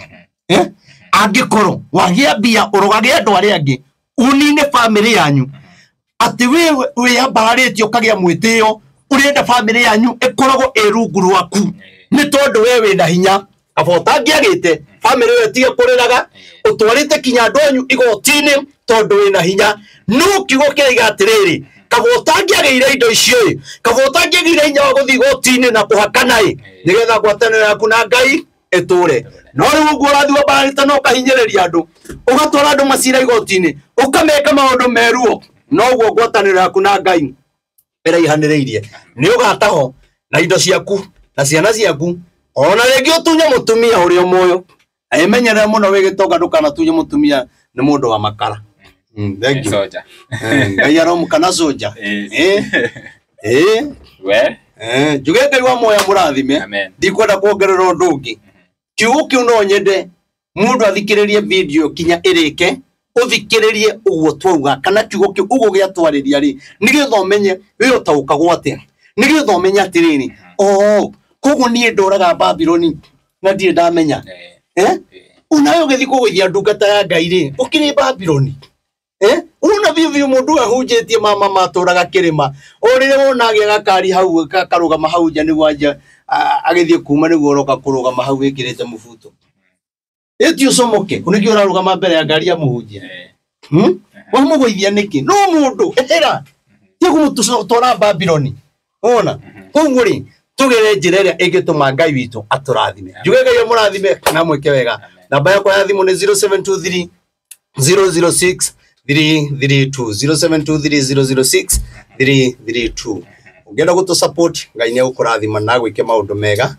Speaker 3: Angĩkorwo wagĩa mbia ũrogage andũ arĩa angĩ ũnine bamĩrĩ yanyu atĩ wĩyambararĩtie ũkagĩa mwĩtĩo ũrenda bamĩrĩ yanyu ĩkoragwo ĩ rungu rwaku nĩ tondũ we wĩna hinya kaba ũtangĩagĩte bamĩrĩ ĩyo ĩtige kũrĩraga ũtwarĩte kinya andũ anyu igoti-inĩ tondũ wĩna hinya. No kiugo kĩraiga atĩrĩrĩ, kaba ũtangĩagĩire indo icio ĩ, kaba ũtangĩagĩire hinya wa gũthiĩ igoti-inĩ na kũhakana ĩ, nĩgetha ngwatanĩro yaku na Ngai ĩtũre. No rĩu ũguo ũrathiĩ wambararĩte na ũkahinyĩrĩria andũ, ũgatwara andũ macira igoti-inĩ, ũkameka maũndũ meruo, noguo ngwatanĩro yaku na Ngai ĩraihanĩrĩirie. Nĩ ũgataho na indo ciaku na ciana ciaku, ona rĩngĩ ũtunye mũtumia ũrĩa muoyo. Ĩmenyerere mũno wĩ gĩtonga ndũkanatunye mũtumia nĩ mũndũ wa makara. Thank you. Ngai aromũkana soja. Njuge Ngai wa muoyo mũrathime. Ndikwenda kuongerera ũndũ ũngĩ. Kiugo kĩu no nyende mũndũ athikĩrĩrie video kinya ĩrĩke, ũthikĩrĩrie ũguo twauga kana kiugo kĩu ũguo gĩatwarĩria rĩ, nĩgetha ũmenye wĩ ũtaũkagwo atĩa, nĩgetha ũmenye atĩrĩrĩ, koguo niĩ ndũraga Babironi na ndirĩ ndamenya. Onawe ũgĩthiĩ kũgũithia ndungata ya Ngai rĩ, ũkĩrĩ Babironi. Una biũ biũ mũndũ ahunjĩtie mama matũraga kĩrĩma, o rĩrĩa wona agĩa gakari hau karũgama hau nja nĩguo anja agĩthiĩ kuma nĩguo ũroka kũrũgama hau wĩkĩrĩte mũbuto. Ĩti ũcomoke, nĩkĩo ũrarũgama mbere ya ngari ya mũhunjia. Wamũgũithia nĩkĩ? No mũndũ ĩra ti kũmũtwara Babironi. Wona? Koguo rĩ tũgere njĩra ĩrĩa ĩngĩtũma Ngai witũ atũrathime. Njuge Ngai amũrathime na mwĩke wega. Namba yakwa ya thimũ nĩ 0723 006 332 0723 006 332. Ũngĩenda gũtũ support Ngai nĩ egũkũrathima na agwĩke maũndũ mega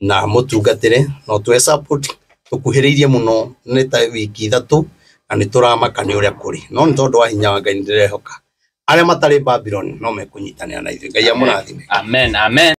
Speaker 3: na mũtungatĩre no tũhe support. Tũkuhĩrĩirie mũno nĩ ta wiki 3 na nĩ tũramaka nĩ ũrĩa kũrĩ, no nĩ tondũ wa hinya wa Ngai nĩ ndĩrehoka arĩa matarĩ Babironi no mekũnyitanĩra na ithuĩ. Ngai amũrathime.
Speaker 1: Amen, amen.